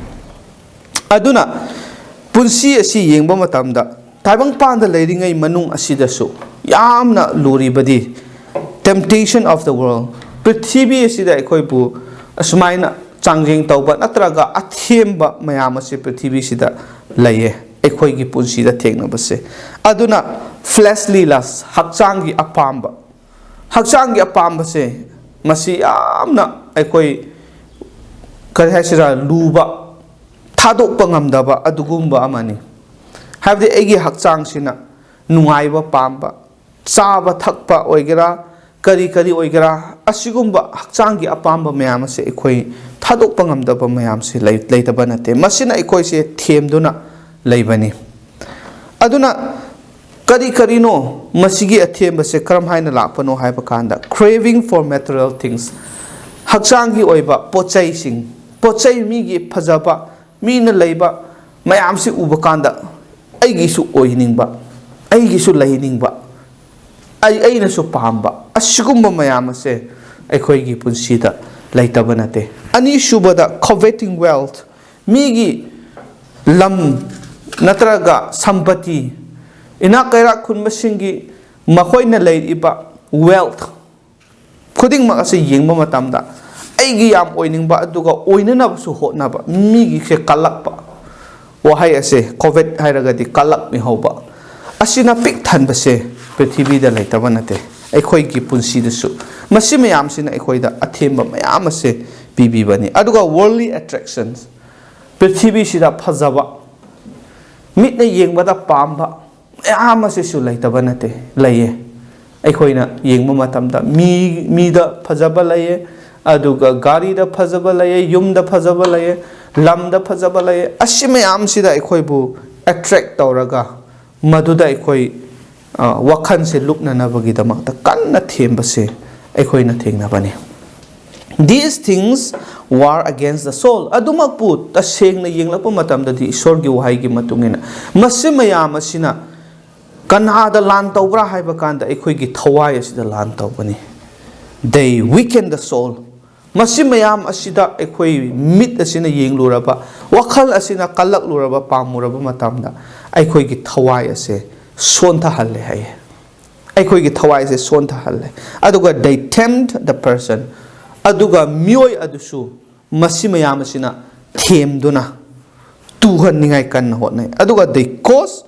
ꯑꯗꯨꯅ ꯄꯨꯟꯁꯤ ꯑꯁꯤ ꯌꯦꯡꯕ ꯃꯇꯝꯗ, ꯇꯥꯏꯕꯪꯄꯥꯟꯗ ꯂꯩꯔꯤꯉꯩ ꯃꯅꯨꯡ ꯑꯁꯤꯗꯁꯨ ꯌꯥꯝꯅ ꯂꯨꯔꯤꯕꯗꯤ temptation of the world, ꯄ꯭ꯔꯤꯊꯤꯕꯤ ꯑꯁꯤꯗ ꯑꯩꯈꯣꯏꯕꯨ ꯑꯁꯨꯃꯥꯏꯅ ꯆꯥꯡꯖꯦꯡ ꯇꯧꯕ ꯅꯠꯇ꯭ꯔꯒ ꯑꯊꯦꯝꯕ ꯃꯌꯥꯝ ꯑꯁꯤ ꯄ꯭ꯔꯤꯊꯤꯕꯤꯁꯤꯗ ꯂꯩꯌꯦ, ꯑꯩꯈꯣꯏꯒꯤ ꯄꯨꯟꯁꯤꯗ ꯊꯦꯡꯅꯕꯁꯦ꯫ ꯑꯗꯨꯅ fleshly lust, ꯍꯛꯆꯥꯡꯒꯤ ꯑꯄꯥꯝꯕ, ꯍꯛꯆꯥꯡꯒꯤ ꯑꯄꯥꯝꯕꯁꯦ, ꯃꯁꯤ ꯌꯥꯝꯅ ꯑꯩꯈꯣꯏ, ꯀꯔꯤ ꯍꯥꯏꯁꯤꯔꯥ, ꯂꯨꯕ, ꯊꯥꯗꯣꯛꯄ ꯉꯝꯗꯕ ꯑꯗꯨꯒꯨꯝꯕ ꯑꯃꯅꯤ꯫ ꯍꯥꯏꯕꯗꯤ ꯑꯩꯒꯤ ꯍꯛꯆꯥꯡꯁꯤꯅ ꯅꯨꯡꯉꯥꯏꯕ ꯄꯥꯝꯕ, ꯆꯥꯕ ꯊꯛꯄ ꯑꯣꯏꯒꯦꯔꯥ, ꯀꯔꯤ ꯀꯔꯤ ꯑꯣꯏꯒꯦꯔꯥ, ꯑꯁꯤꯒꯨꯝꯕ ꯍꯛꯆꯥꯡꯒꯤ ꯑꯄꯥꯝꯕ ꯃꯌꯥꯝ ꯑꯁꯦ ꯑꯩꯈꯣꯏ ꯊꯥꯗꯣꯛꯄ ꯉꯝꯗꯕ ꯃꯌꯥꯝꯁꯦ ꯂꯩ-, ꯂꯩꯇꯕ ꯅꯠꯇꯦ꯫ ꯃꯁꯤꯅ ꯑꯩꯈꯣꯏꯁꯦ ꯊꯦꯝꯗꯨꯅ ꯂꯩꯕꯅꯤ꯫ ꯑꯗꯨꯅ ꯀꯔꯤ ꯀꯔꯤꯅꯣ ꯃꯁꯤꯒꯤ ꯑꯊꯦꯝꯕꯁꯦ ꯀꯔꯝ ꯍꯥꯏꯅ ꯂꯥꯛꯄꯅꯣ ꯍꯥꯏꯕ ꯀꯥꯟꯗ, craving for material things, ꯍꯛꯆꯥꯡꯒꯤ ꯑꯣꯏꯕ ꯄꯣꯠꯆꯩꯁꯤꯡ, ꯄꯣꯠꯆꯩ, ꯃꯤꯒꯤ ꯐꯖꯕ, ꯃꯤꯅ ꯂꯩꯕ ꯃꯌꯥꯝꯁꯤ ꯎꯕ ꯀꯥꯟꯗ ꯑꯩꯒꯤꯁꯨ ꯑꯣꯏꯅꯤꯡꯕ, ꯑꯩꯒꯤꯁꯨ ꯂꯩꯅꯤꯡꯕ, ꯑꯩ, ꯑꯩꯅꯁꯨ ꯄꯥꯝꯕ, ꯑꯁꯤꯒꯨꯝꯕ ꯃꯌꯥꯝ ꯑꯁꯦ ꯑꯩꯈꯣꯏꯒꯤ ꯄꯨꯟꯁꯤꯗ ꯂꯩꯇꯕ ꯅꯠꯇꯦ꯫ ꯑꯅꯤꯁꯨꯕꯗ, coveting wealth, ꯃꯤꯒꯤ ꯂꯝ ꯅꯠꯇ꯭ꯔꯒ ꯁꯝꯄꯇꯤ, ꯏꯅꯥꯛ ꯀꯩꯔꯥꯛ ꯈꯨꯟꯕꯁꯤꯡꯒꯤ ꯃꯈꯣꯏꯅ ꯂꯩꯔꯤꯕ wealth ꯈꯨꯗꯤꯡꯃꯛ ꯑꯁꯤ ꯌꯦꯡꯕ ꯃꯇꯝꯗ, ꯑꯩꯒꯤ ꯌꯥꯝ ꯑꯣꯏꯅꯤꯡꯕ, ꯑꯗꯨꯒ ꯑꯣꯏꯅꯅꯕꯁꯨ ꯍꯣꯠꯅꯕ, ꯃꯤꯒꯤꯁꯦ ꯀꯜꯂꯛꯄ, ꯋꯥꯍꯩ ꯑꯁꯦ, covet ꯍꯥꯏꯔꯒꯗꯤ ꯀꯜꯂꯛꯃꯤ ꯍꯧꯕ, ꯑꯁꯤꯅ ꯄꯤꯛ ꯊꯟꯕꯁꯦ ꯄ꯭ꯔꯤꯊꯤꯕꯤꯗ ꯂꯩꯇꯕ ꯅꯠꯇꯦ꯫ ꯑꯩꯈꯣꯏꯒꯤ ꯄꯨꯟꯁꯤꯗꯁꯨ ꯃꯁꯤ ꯃꯌꯥꯝꯁꯤꯅ ꯑꯩꯈꯣꯏꯗ ꯑꯊꯦꯝꯕ ꯃꯌꯥꯝ ꯑꯁꯦ ꯄꯤꯕꯤꯕꯅꯤ꯫ ꯑꯗꯨꯒ worldly attractions, ꯄ꯭ꯔꯤꯊꯤꯕꯤꯁꯤꯗ ꯐꯖꯕ, ꯃꯤꯠꯅ ꯌꯦꯡꯕꯗ ꯄꯥꯝꯕ ꯃꯌꯥꯝ ꯑꯁꯤꯁꯨ ꯂꯩꯇꯕ ꯅꯠꯇꯦ, ꯂꯩꯌꯦ꯫ ꯑꯩꯈꯣꯏꯅ ꯌꯦꯡꯕ ꯃꯇꯝꯗ ꯃꯤ, ꯃꯤꯗ ꯐꯖꯕ ꯂꯩꯌꯦ, ꯑꯗꯨꯒ ꯒꯥꯔꯤꯗ ꯐꯖꯕ ꯂꯩꯌꯦ, ꯌꯨꯝꯗ ꯐꯖꯕ ꯂꯩꯌꯦ, ꯂꯝꯗ ꯐꯖꯕ ꯂꯩꯌꯦ꯫ ꯑꯁꯤ ꯃꯌꯥꯝꯁꯤꯗ ꯑꯩꯈꯣꯏꯕꯨ attract ꯇꯧꯔꯒ, ꯃꯗꯨꯗ ꯑꯩꯈꯣꯏ, ꯑ, ꯋꯥꯈꯜꯁꯦ ꯂꯨꯞꯅꯅꯕꯒꯤꯗꯃꯛꯇ ꯀꯟꯅ ꯊꯦꯝꯕꯁꯦ ꯑꯩꯈꯣꯏꯅ ꯊꯦꯡꯅꯕꯅꯤ꯫ These things war against the soul. ꯑꯗꯨꯃꯛꯄꯨ ꯇꯁꯦꯡꯅ ꯌꯦꯡꯂꯛꯄ ꯃꯇꯝꯗꯗꯤ, ꯏꯁꯣꯔꯒꯤ ꯋꯥꯍꯩꯒꯤ ꯃꯇꯨꯡ ꯏꯟꯅ, ꯃꯁꯤ ꯃꯌꯥꯝ ꯑꯁꯤꯅ ꯀꯅꯥꯗ ꯂꯥꯟ ꯇꯧꯕ꯭ꯔꯥ ꯍꯥꯏꯕ ꯀꯥꯟꯗ, ꯑꯩꯈꯣꯏꯒꯤ ꯊꯋꯥꯏ ꯑꯁꯤꯗ ꯂꯥꯟ ꯇꯧꯕꯅꯤ꯫ They weaken the soul. ꯃꯁꯤ ꯃꯌꯥꯝ ꯑꯁꯤꯗ ꯑꯩꯈꯣꯏ ꯃꯤꯠ ꯑꯁꯤꯅ ꯌꯦꯡꯂꯨꯔꯕ, ꯋꯥꯈꯜ ꯑꯁꯤꯅ ꯀꯜꯂꯛꯂꯨꯔꯕ, ꯄꯥꯝꯃꯨꯔꯕ ꯃꯇꯝꯗ, ꯑꯩꯈꯣꯏꯒꯤ ꯊꯋꯥꯏ ꯑꯁꯦ ꯁꯣꯟꯊꯍꯜꯂꯦ ꯍꯥꯏꯌꯦ꯫ ꯑꯩꯈꯣꯏꯒꯤ ꯊꯋꯥꯏꯁꯦ ꯁꯣꯟꯊꯍꯜꯂꯦ꯫ ꯑꯗꯨꯒ they tempt the person, ꯑꯗꯨꯒ ꯃꯤꯑꯣꯏ ꯑꯗꯨꯁꯨ ꯃꯁꯤ ꯃꯌꯥꯝ ꯑꯁꯤꯅ ꯊꯦꯝꯗꯨꯅ ꯇꯨꯍꯟꯅꯤꯡꯉꯥꯏ ꯀꯟꯅ ꯍꯣꯠꯅꯩ꯫ ꯑꯗꯨꯒ they cause,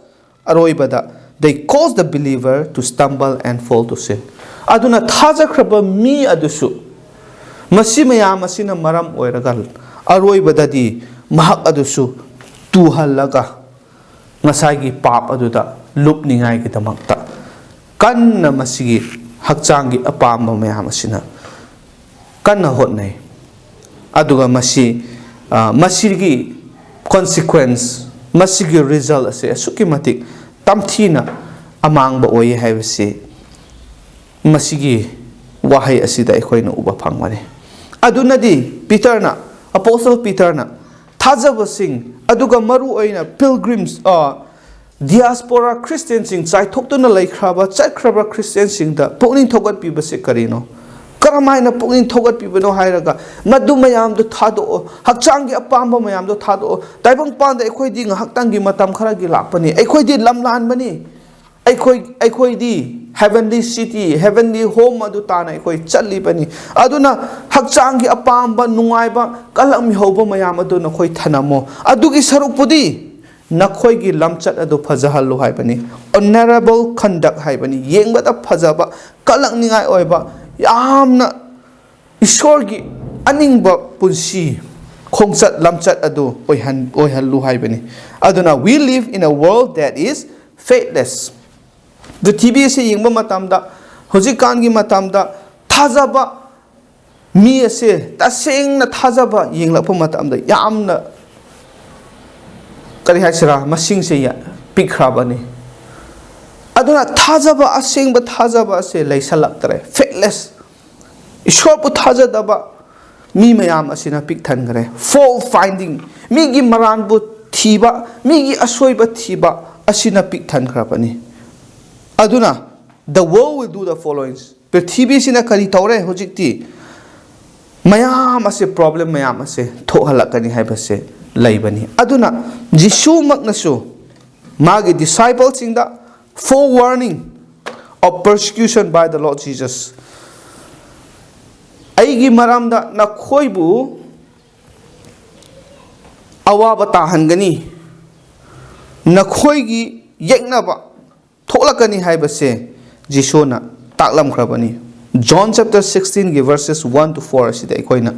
ꯑꯔꯣꯏꯕꯗ, they cause the believer to stumble and fall to sin. ꯑꯗꯨꯅ ꯊꯥꯖꯈ꯭ꯔꯕ ꯃꯤ ꯑꯗꯨꯁꯨ ꯃꯁꯤ ꯃꯌꯥꯝ ꯑꯁꯤꯅ ꯃꯔꯝ ꯑꯣꯏꯔꯒ, ꯑꯔꯣꯏꯕꯗꯗꯤ ꯃꯍꯥꯛ ꯑꯗꯨꯁꯨ ꯇꯨꯍꯜꯂꯒ, ꯉꯁꯥꯏꯒꯤ ꯄꯥꯞ ꯑꯗꯨꯗ ꯂꯨꯞꯅꯤꯡꯉꯥꯏꯒꯤꯗꯃꯛꯇ ꯀꯟꯅ ꯃꯁꯤꯒꯤ ꯍꯛꯆꯥꯡꯒꯤ ꯑꯄꯥꯝꯕ ꯃꯌꯥꯝ ꯑꯁꯤꯅ ꯀꯟꯅ ꯍꯣꯠꯅꯩ꯫ ꯑꯗꯨꯒ ꯃꯁꯤ, ꯑ, ꯃꯁꯤꯒꯤ consequence, ꯃꯁꯤꯒꯤ result ꯑꯁꯤ ꯑꯁꯨꯛꯀꯤ ꯃꯇꯤꯛ ꯇꯝꯊꯤꯅ ꯑꯃꯥꯡꯕ ꯑꯣꯏ ꯍꯥꯏꯕꯁꯤ ꯃꯁꯤꯒꯤ ꯋꯥꯍꯩ ꯑꯁꯤꯗ ꯑꯩꯈꯣꯏꯅ ꯎꯕ ꯐꯪꯕꯅꯤ꯫ ꯑꯗꯨꯅꯗꯤ ꯄꯤꯇꯔꯅ, ꯑꯄꯣꯁꯇꯜ ꯄꯤꯇꯔꯅ ꯊꯥꯖꯕꯁꯤꯡ, ꯑꯗꯨꯒ ꯃꯔꯨ ꯑꯣꯏꯅ pilgrims, ꯑ, ꯗꯤꯌꯥꯁꯄꯣꯔꯥ ꯈ꯭ꯔꯤꯁꯇꯤꯌꯥꯟꯁꯤꯡ, ꯆꯥꯏꯊꯣꯛꯇꯨꯅ ꯂꯩꯈ꯭ꯔꯕ, ꯆꯠꯈ꯭ꯔꯕ ꯈ꯭ꯔꯤꯁꯇꯤꯌꯥꯟꯁꯤꯡꯗ ꯄꯨꯛꯅꯤꯡ ꯊꯧꯒꯠꯄꯤꯕꯁꯦ ꯀꯔꯤꯅꯣ? ꯀꯔꯝꯍꯥꯏꯅ ꯄꯨꯛꯅꯤꯡ ꯊꯧꯒꯠꯄꯤꯕꯅꯣ ꯍꯥꯏꯔꯒ, ꯃꯗꯨ ꯃꯌꯥꯝꯗꯣ ꯊꯥꯗꯣꯛꯑꯣ, ꯍꯛꯆꯥꯡꯒꯤ ꯑꯄꯥꯝꯕ ꯃꯌꯥꯝꯗꯣ ꯊꯥꯗꯣꯛꯑꯣ꯫ ꯇꯥꯏꯕꯪꯄꯥꯟꯗ ꯑꯩꯈꯣꯏꯗꯤ ꯉꯥꯏꯍꯥꯛꯇꯪꯒꯤ ꯃꯇꯝ ꯈꯔꯒꯤ ꯂꯥꯛꯄꯅꯤ, ꯑꯩꯈꯣꯏꯗꯤ ꯂꯝꯂꯥꯟꯕꯅꯤ, ꯑꯩꯈꯣꯏ, ꯑꯩꯈꯣꯏꯗꯤ heavenly city, heavenly home ꯑꯗꯨ ꯇꯥꯟꯅ ꯑꯩꯈꯣꯏ ꯆꯠꯂꯤꯕꯅꯤ꯫ ꯑꯗꯨꯅ ꯍꯛꯆꯥꯡꯒꯤ ꯑꯄꯥꯝꯕ, ꯅꯨꯡꯉꯥꯏꯕ, ꯀꯜꯂꯛꯃꯤꯍꯧꯕ ꯃꯌꯥꯝ ꯑꯗꯨ ꯅꯈꯣꯏ ꯊꯅꯝꯃꯣ꯫ ꯑꯗꯨꯒꯤ ꯁꯔꯨꯛꯄꯨꯗꯤ ꯅꯈꯣꯏꯒꯤ ꯂꯝꯆꯠ ꯑꯗꯨ ꯐꯖꯍꯜꯂꯨ ꯍꯥꯏꯕꯅꯤ꯫ Honorable conduct ꯍꯥꯏꯕꯅꯤ, ꯌꯦꯡꯕꯗ ꯐꯖꯕ, ꯀꯜꯂꯛꯅꯤꯡꯉꯥꯏ ꯑꯣꯏꯕ, ꯌꯥꯝꯅ ꯏꯁꯣꯔꯒꯤ ꯑꯅꯤꯡꯕ ꯄꯨꯟꯁꯤ ꯈꯣꯡꯆꯠ ꯂꯝꯆꯠ ꯑꯗꯨ ꯑꯣꯏꯍꯟ-, ꯑꯣꯏꯍꯜꯂꯨ ꯍꯥꯏꯕꯅꯤ꯫ ꯑꯗꯨꯅ, we live in a world that is faithless꯫ ꯄ꯭ꯔꯤꯊꯤꯕꯤ ꯑꯁꯤ ꯌꯦꯡꯕ ꯃꯇꯝꯗ, ꯍꯧꯖꯤꯛꯀꯥꯟꯒꯤ ꯃꯇꯝꯗ ꯊꯥꯖꯕ ꯃꯤ ꯑꯁꯦ, ꯇꯁꯦꯡꯅ ꯊꯥꯖꯕ ꯌꯦꯡꯂꯛꯄ ꯃꯇꯝꯗ, ꯌꯥꯝꯅ, ꯀꯔꯤ ꯍꯥꯏꯁꯤꯔꯥ, ꯃꯁꯤꯡꯁꯦ ꯌꯥ-, ꯄꯤꯛꯈ꯭ꯔꯕꯅꯤ꯫ ꯑꯗꯨꯅ ꯊꯥꯖꯕ, ꯑꯁꯦꯡꯕ ꯊꯥꯖꯕ ꯑꯁꯦ ꯂꯩꯁꯜꯂꯛꯇ꯭ꯔꯦ꯫ Faithless, ꯏꯁꯣꯔꯕꯨ ꯊꯥꯖꯗꯕ ꯃꯤ ꯃꯌꯥꯝ ꯑꯁꯤꯅ ꯄꯤꯛ ꯊꯟꯈ꯭ꯔꯦ꯫ Fault finding, ꯃꯤꯒꯤ ꯃꯔꯥꯟꯕꯨ ꯊꯤꯕ, ꯃꯤꯒꯤ ꯑꯁꯣꯏꯕ ꯊꯤꯕ ꯑꯁꯤꯅ ꯄꯤꯛ ꯊꯟꯈ꯭ꯔꯕꯅꯤ꯫ ꯑꯗꯨꯅ, the world will do the following. ꯄ꯭ꯔꯤꯊꯤꯕꯤꯁꯤꯅ ꯀꯔꯤ ꯇꯧꯔꯦ ꯍꯧꯖꯤꯛꯇꯤ? ꯃꯌꯥꯝ ꯑꯁꯦ, problem ꯃꯌꯥꯝ ꯑꯁꯦ ꯊꯣꯛꯍꯜꯂꯛꯀꯅꯤ ꯍꯥꯏꯕꯁꯦ ꯂꯩꯕꯅꯤ꯫ ꯑꯗꯨꯅ, ꯖꯤꯁꯨꯃꯛꯅꯁꯨ ꯃꯥꯒꯤ disciple ꯁꯤꯡꯗ forewarning of persecution by the Lord Jesus. ꯑꯩꯒꯤ ꯃꯔꯝꯗ ꯅꯈꯣꯏꯕꯨ ꯑꯋꯥꯕ ꯇꯥꯍꯟꯒꯅꯤ, ꯅꯈꯣꯏꯒꯤ ꯌꯦꯛꯅꯕ ꯊꯣꯛꯂꯛꯀꯅꯤ ꯍꯥꯏꯕꯁꯦ ꯖꯤꯁꯨꯅ ꯇꯥꯛꯂꯝꯈ꯭ꯔꯕꯅꯤ꯫ John chapter sixteen ꯒꯤ verses one to four ꯑꯁꯤꯗ ꯑꯩꯈꯣꯏꯅ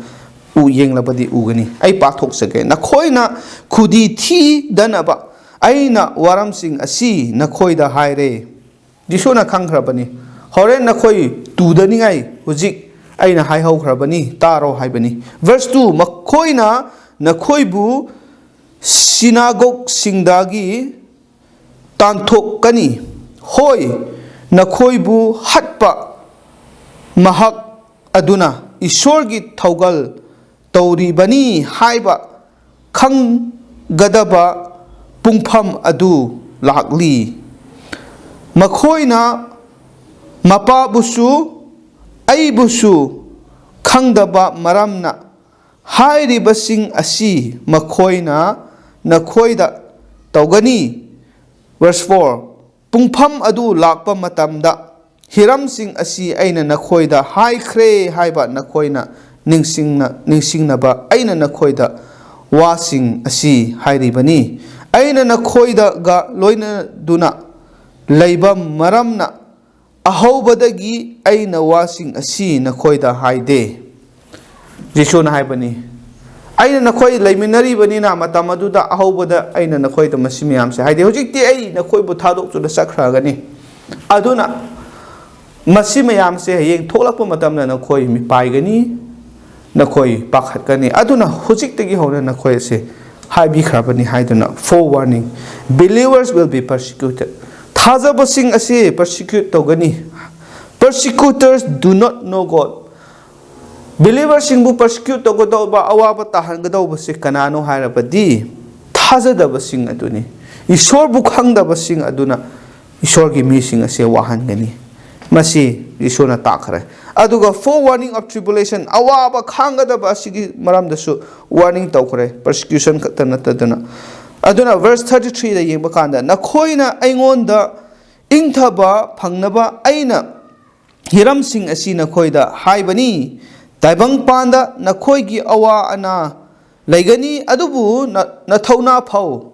ꯎ-, ꯌꯦꯡꯂꯕꯗꯤ ꯎꯒꯅꯤ꯫ ꯑꯩ ꯄꯥꯊꯣꯛꯆꯒꯦ꯫ "ꯅꯈꯣꯏꯅ ꯈꯨꯗꯤ ꯊꯤꯗꯅꯕ ꯑꯩꯅ ꯋꯥꯔꯝꯁꯤꯡ ꯑꯁꯤ ꯅꯈꯣꯏꯗ ꯍꯥꯏꯔꯦ"꯫ ꯖꯤꯁꯨꯅ ꯈꯪꯈ꯭ꯔꯕꯅꯤ, ꯍꯣꯔꯦꯟ ꯅꯈꯣꯏ ꯇꯨꯗꯅꯤꯡꯉꯥꯏ ꯍꯧꯖꯤꯛ ꯑꯩꯅ ꯍꯥꯏꯍꯧꯈ꯭ꯔꯕꯅꯤ, ꯇꯥꯔꯣ ꯍꯥꯏꯕꯅꯤ꯫ Verse two, "ꯃꯈꯣꯏꯅ ꯅꯈꯣꯏꯕꯨ ꯁꯤꯅꯥꯒꯣꯒꯁꯤꯡꯗꯒꯤ ꯇꯥꯟꯊꯣꯛꯀꯅꯤ, ꯍꯣꯏ, ꯅꯈꯣꯏꯕꯨ ꯍꯥꯠꯄ ꯃꯍꯥꯛ ꯑꯗꯨꯅ ꯏꯁꯣꯔꯒꯤ ꯊꯧꯒꯜ ꯇꯧꯔꯤꯕꯅꯤ ꯍꯥꯏꯕ ꯈꯪꯒꯗꯕ ꯄꯨꯡꯐꯝ ꯑꯗꯨ ꯂꯥꯛꯂꯤ꯫ ꯃꯈꯣꯏꯅ ꯃꯄꯥꯕꯨꯁꯨ ꯑꯩꯕꯨꯁꯨ ꯈꯪꯗꯕ ꯃꯔꯝꯅ ꯍꯥꯏꯔꯤꯕꯁꯤꯡ ꯑꯁꯤ ꯃꯈꯣꯏꯅ ꯅꯈꯣꯏꯗ ꯇꯧꯒꯅꯤ꯫ Verse four, ꯄꯨꯡꯐꯝ ꯑꯗꯨ ꯂꯥꯛꯄ ꯃꯇꯝꯗ ꯍꯤꯔꯝꯁꯤꯡ ꯑꯁꯤ ꯑꯩꯅ ꯅꯈꯣꯏꯗ ꯍꯥꯏꯈ꯭ꯔꯦ ꯍꯥꯏꯕ ꯅꯈꯣꯏꯅ ꯅꯤꯡꯁꯤꯡꯅ-, ꯅꯤꯡꯁꯤꯡꯅꯕ ꯑꯩꯅ ꯅꯈꯣꯏꯗ ꯋꯥꯁꯤꯡ ꯑꯁꯤ ꯍꯥꯏꯔꯤꯕꯅꯤ꯫ ꯑꯩꯅ ꯅꯈꯣꯏꯗꯒ ꯂꯣꯏꯅꯗꯨꯅ ꯂꯩꯕ ꯃꯔꯝꯅ ꯑꯍꯧꯕꯗꯒꯤ ꯑꯩꯅ ꯋꯥꯁꯤꯡ ꯑꯁꯤ ꯅꯈꯣꯏꯗ ꯍꯥꯏꯗꯦ꯫ ꯖꯤꯁꯨꯅ ꯍꯥꯏꯕꯅꯤ, "ꯑꯩꯅ ꯅꯈꯣꯏ ꯂꯩꯃꯤꯟꯅꯔꯤꯕꯅꯤꯅ ꯃꯇꯝ ꯑꯗꯨꯗ ꯑꯍꯧꯕꯗ ꯑꯩꯅ ꯅꯈꯣꯏꯗ ꯃꯁꯤ ꯃꯌꯥꯝꯁꯦ ꯍꯥꯏꯗꯦ꯫ ꯍꯧꯖꯤꯛꯇꯤ ꯑꯩ ꯅꯈꯣꯏꯕꯨ ꯊꯥꯗꯣꯛꯇꯨꯅ ꯆꯠꯈ꯭ꯔꯒꯅꯤ꯫ ꯑꯗꯨꯅ ꯃꯁꯤ ꯃꯌꯥꯝꯁꯦ ꯍꯌꯦꯡ ꯊꯣꯛꯂꯛꯄ ꯃꯇꯝꯗ ꯅꯈꯣꯏ ꯃꯤꯄꯥꯏꯒꯅꯤ, ꯅꯈꯣꯏ ꯄꯥꯈꯠꯀꯅꯤ꯫ ꯑꯗꯨꯅ ꯍꯧꯖꯤꯛꯇꯒꯤ ꯍꯧꯅ ꯅꯈꯣꯏ ꯑꯁꯦ ꯍꯥꯏꯕꯤꯈ꯭ꯔꯕꯅꯤ" ꯍꯥꯏꯗꯨꯅ, forewarning, "Believers will be persecuted." ꯊꯥꯖꯕꯁꯤꯡ ꯑꯁꯤ persecute ꯇꯧꯒꯅꯤ꯫ Persecutors do not know God. Believerꯁꯤꯡꯕꯨ persecute ꯇꯧꯒꯗꯧꯕ, ꯑꯋꯥꯕ ꯇꯥꯍꯟꯒꯗꯧꯕꯁꯤ ꯀꯅꯥꯅꯣ ꯍꯥꯏꯔꯕꯗꯤ ꯊꯥꯖꯗꯕꯁꯤꯡ ꯑꯗꯨꯅꯤ꯫ ꯏꯁꯣꯔꯕꯨ ꯈꯪꯗꯕꯁꯤꯡ ꯑꯗꯨꯅ ꯏꯁꯣꯔꯒꯤ ꯃꯤꯁꯤꯡ ꯑꯁꯤ ꯋꯥꯍꯟꯒꯅꯤ꯫ ꯃꯁꯤ ꯏꯁꯣꯔꯅ ꯇꯥꯛꯈ꯭ꯔꯦ꯫ ꯑꯗꯨꯒ forewarning of tribulation, ꯑꯋꯥꯕ ꯈꯥꯡꯒꯗꯕ ꯑꯁꯤꯒꯤ ꯃꯔꯝꯗꯁꯨ warning ꯇꯧꯈ꯭ꯔꯦ, persecution ꯈꯛꯇ ꯅꯠꯇꯗꯅ꯫ ꯑꯗꯨꯅ verse thirty threeꯗ ꯌꯦꯡꯕ ꯀꯥꯟꯗ, "ꯅꯈꯣꯏꯅ ꯑꯩꯉꯣꯟꯗ ꯏꯪꯊꯕ ꯐꯪꯅꯕ ꯑꯩꯅ ꯍꯤꯔꯝꯁꯤꯡ ꯑꯁꯤ ꯅꯈꯣꯏꯗ ꯍꯥꯏꯕꯅꯤ꯫ ꯇꯥꯏꯕꯪꯄꯥꯟꯗ ꯅꯈꯣꯏꯒꯤ ꯑꯋꯥ ꯑꯅꯥ ꯂꯩꯒꯅꯤ, ꯑꯗꯨꯕꯨ ꯅ-, ꯅꯊꯧꯅꯥ ꯐꯧ,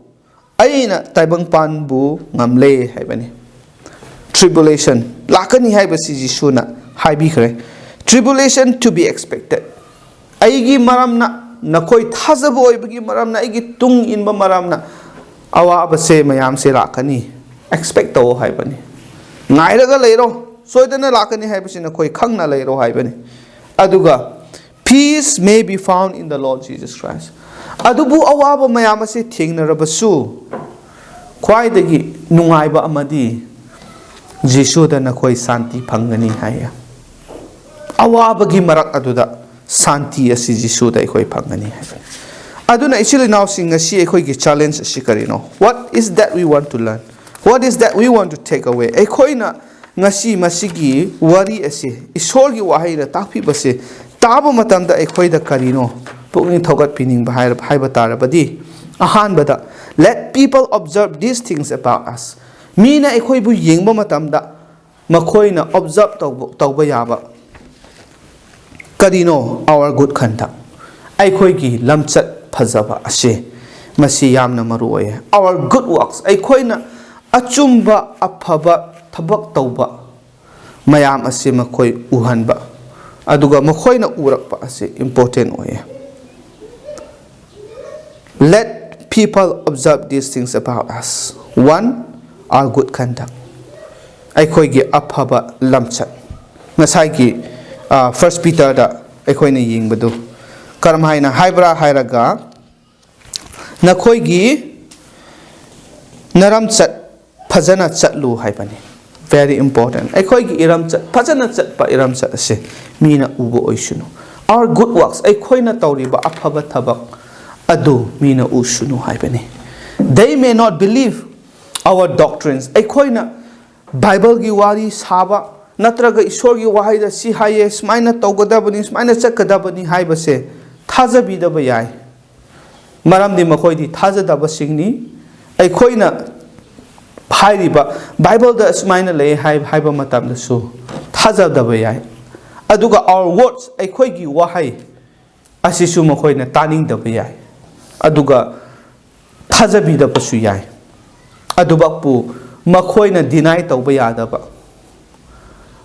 ꯑꯩꯅ ꯇꯥꯏꯕꯪꯄꯥꯟꯕꯨ ꯉꯝꯂꯦ" ꯍꯥꯏꯕꯅꯤ꯫ Tribulation ꯂꯥꯛꯀꯅꯤ ꯍꯥꯏꯕꯁꯤ ꯖꯤꯁꯨꯅ ꯍꯥꯏꯕꯤꯈ꯭ꯔꯦ꯫ Tribulation to be expected. ꯑꯩꯒꯤ ꯃꯔꯝꯅ, ꯅꯈꯣꯏ ꯊꯥꯖꯕ ꯑꯣꯏꯕꯒꯤ ꯃꯔꯝꯅ, ꯑꯩꯒꯤ ꯇꯨꯡ ꯏꯟꯕ ꯃꯔꯝꯅ ꯑꯋꯥꯕꯁꯦ ꯃꯌꯥꯝꯁꯦ ꯂꯥꯛꯀꯅꯤ꯫ Expect ꯇꯧꯑꯣ ꯍꯥꯏꯕꯅꯤ꯫ ꯉꯥꯏꯔꯒ ꯂꯩꯔꯣ, ꯁꯣꯏꯗꯅ ꯂꯥꯛꯀꯅꯤ ꯍꯥꯏꯕꯁꯤ ꯅꯈꯣꯏ ꯈꯪꯅ ꯂꯩꯔꯣ ꯍꯥꯏꯕꯅꯤ꯫ ꯑꯗꯨꯒ, "Peace may be found in the Lord Jesus Christ." ꯑꯗꯨꯕꯨ ꯑꯋꯥꯕ ꯃꯌꯥꯝ ꯑꯁꯤ ꯊꯦꯡꯅꯔꯕꯁꯨ, ꯈ꯭ꯋꯥꯏꯗꯒꯤ ꯅꯨꯡꯉꯥꯏꯕ ꯑꯃꯗꯤ ꯖꯤꯁꯨꯗ ꯅꯈꯣꯏ ꯁꯥꯟꯇꯤ ꯐꯪꯒꯅꯤ ꯍꯥꯏꯌꯦ꯫ ꯑꯋꯥꯕꯒꯤ ꯃꯔꯛ ꯑꯗꯨꯗ ꯁꯥꯟꯇꯤ ꯑꯁꯤ ꯖꯤꯁꯨꯗ ꯑꯩꯈꯣꯏ ꯐꯪꯒꯅꯤ ꯍꯥꯏꯕꯅꯤ꯫ ꯑꯗꯨꯅ ꯏꯆꯤꯜ ꯏꯅꯥꯎꯁꯤꯡ, ꯉꯁꯤ ꯑꯩꯈꯣꯏꯒꯤ challenge ꯑꯁꯤ ꯀꯔꯤꯅꯣ? What is that we want to learn? What is that we want to take away? ꯑꯩꯈꯣꯏꯅ ꯉꯁꯤ ꯃꯁꯤꯒꯤ ꯋꯥꯔꯤ ꯑꯁꯤ, ꯏꯁꯣꯔꯒꯤ ꯋꯥꯍꯩꯅ ꯇꯥꯛꯄꯤꯕꯁꯦ ꯇꯥꯕ ꯃꯇꯝꯗ ꯑꯩꯈꯣꯏꯗ ꯀꯔꯤꯅꯣ ꯄꯨꯛꯅꯤꯡ ꯊꯧꯒꯠꯄꯤꯅꯤꯡꯕ ꯍꯥꯏꯔ-, ꯍꯥꯏꯕ ꯇꯥꯔꯕꯗꯤ, ꯑꯍꯥꯟꯕꯗ, let people observe these things about us. ꯃꯤꯅ ꯑꯩꯈꯣꯏꯕꯨ ꯌꯦꯡꯕ ꯃꯇꯝꯗ ꯃꯈꯣꯏꯅ observe ꯇꯧꯕ, ꯇꯧꯕ ꯌꯥꯕ ꯀꯔꯤꯅꯣ? Our good conduct, ꯑꯩꯈꯣꯏꯒꯤ ꯂꯝꯆꯠ ꯐꯖꯕ ꯑꯁꯤ, ꯃꯁꯤ ꯌꯥꯝꯅ ꯃꯔꯨ ꯑꯣꯏꯌꯦ꯫ Our good works, ꯑꯩꯈꯣꯏꯅ ꯑꯆꯨꯝꯕ ꯑꯐꯕ ꯊꯕꯛ ꯇꯧꯕ ꯃꯌꯥꯝ ꯑꯁꯤ ꯃꯈꯣꯏ ꯎꯍꯟꯕ, ꯑꯗꯨꯒ ꯃꯈꯣꯏꯅ ꯎꯔꯛꯄ ꯑꯁꯤ important ꯑꯣꯏꯌꯦ꯫ Let people observe these things about us. One, our good conduct. ꯑꯩꯈꯣꯏꯒꯤ ꯑꯐꯕ ꯂꯝꯆꯠ꯫ ꯉꯁꯥꯏꯒꯤ, ꯑ, First Peterꯗ ꯑꯩꯈꯣꯏꯅ ꯌꯦꯡꯕꯗꯨ ꯀꯔꯝꯍꯥꯏꯅ ꯍꯥꯏꯕ꯭ꯔꯥ ꯍꯥꯏꯔꯒ, "ꯅꯈꯣꯏꯒꯤ ꯅꯔꯝꯆꯠ ꯐꯖꯅ ꯆꯠꯂꯨ" ꯍꯥꯏꯕꯅꯤ꯫ Very important. ꯑꯩꯈꯣꯏꯒꯤ ꯏꯔꯝꯆꯠ, ꯐꯖꯅ ꯆꯠꯄ ꯏꯔꯝꯆꯠ ꯑꯁꯤ ꯃꯤꯅ ꯎꯕ ꯑꯣꯏꯁꯅꯨ꯫ Our good works, ꯑꯩꯈꯣꯏꯅ ꯇꯧꯔꯤꯕ ꯑꯐꯕ ꯊꯕꯛ ꯑꯗꯨ ꯃꯤꯅ ꯎꯁꯅꯨ ꯍꯥꯏꯕꯅꯤ꯫ They may not believe our doctrines. ꯑꯩꯈꯣꯏꯅ ꯕꯥꯏꯕꯜꯒꯤ ꯋꯥꯔꯤ ꯁꯥꯕ ꯅꯠꯇ꯭ꯔꯒ ꯏꯁꯣꯔꯒꯤ ꯋꯥꯍꯩꯗ ꯁꯤ ꯍꯥꯏꯌꯦ, ꯁꯨꯃꯥꯏꯅ ꯇꯧꯒꯗꯕꯅꯤ, ꯁꯨꯃꯥꯏꯅ ꯆꯠꯀꯗꯕꯅꯤ ꯍꯥꯏꯕꯁꯦ ꯊꯥꯖꯕꯤꯗꯕ ꯌꯥꯏ꯫ ꯃꯔꯝꯗꯤ ꯃꯈꯣꯏꯗꯤ ꯊꯥꯖꯗꯕꯁꯤꯡꯅꯤ꯫ ꯑꯩꯈꯣꯏꯅ ꯍꯥꯏꯔꯤꯕ ꯕꯥꯏꯕꯜꯗ ꯑꯁꯨꯃꯥꯏꯅ ꯂꯩ ꯍꯥꯏ-, ꯍꯥꯏꯕ ꯃꯇꯝꯗꯁꯨ ꯊꯥꯖꯗꯕ ꯌꯥꯏ꯫ ꯑꯗꯨꯒ our words, ꯑꯩꯈꯣꯏꯒꯤ ꯋꯥꯍꯩ ꯑꯁꯤꯁꯨ ꯃꯈꯣꯏꯅ ꯇꯥꯅꯤꯡꯗꯕ ꯌꯥꯏ, ꯑꯗꯨꯒ ꯊꯥꯖꯕꯤꯗꯕꯁꯨ ꯌꯥꯏ꯫ ꯑꯗꯨꯃꯛꯄꯨ ꯃꯈꯣꯏꯅ deny ꯇꯧꯕ ꯌꯥꯗꯕ,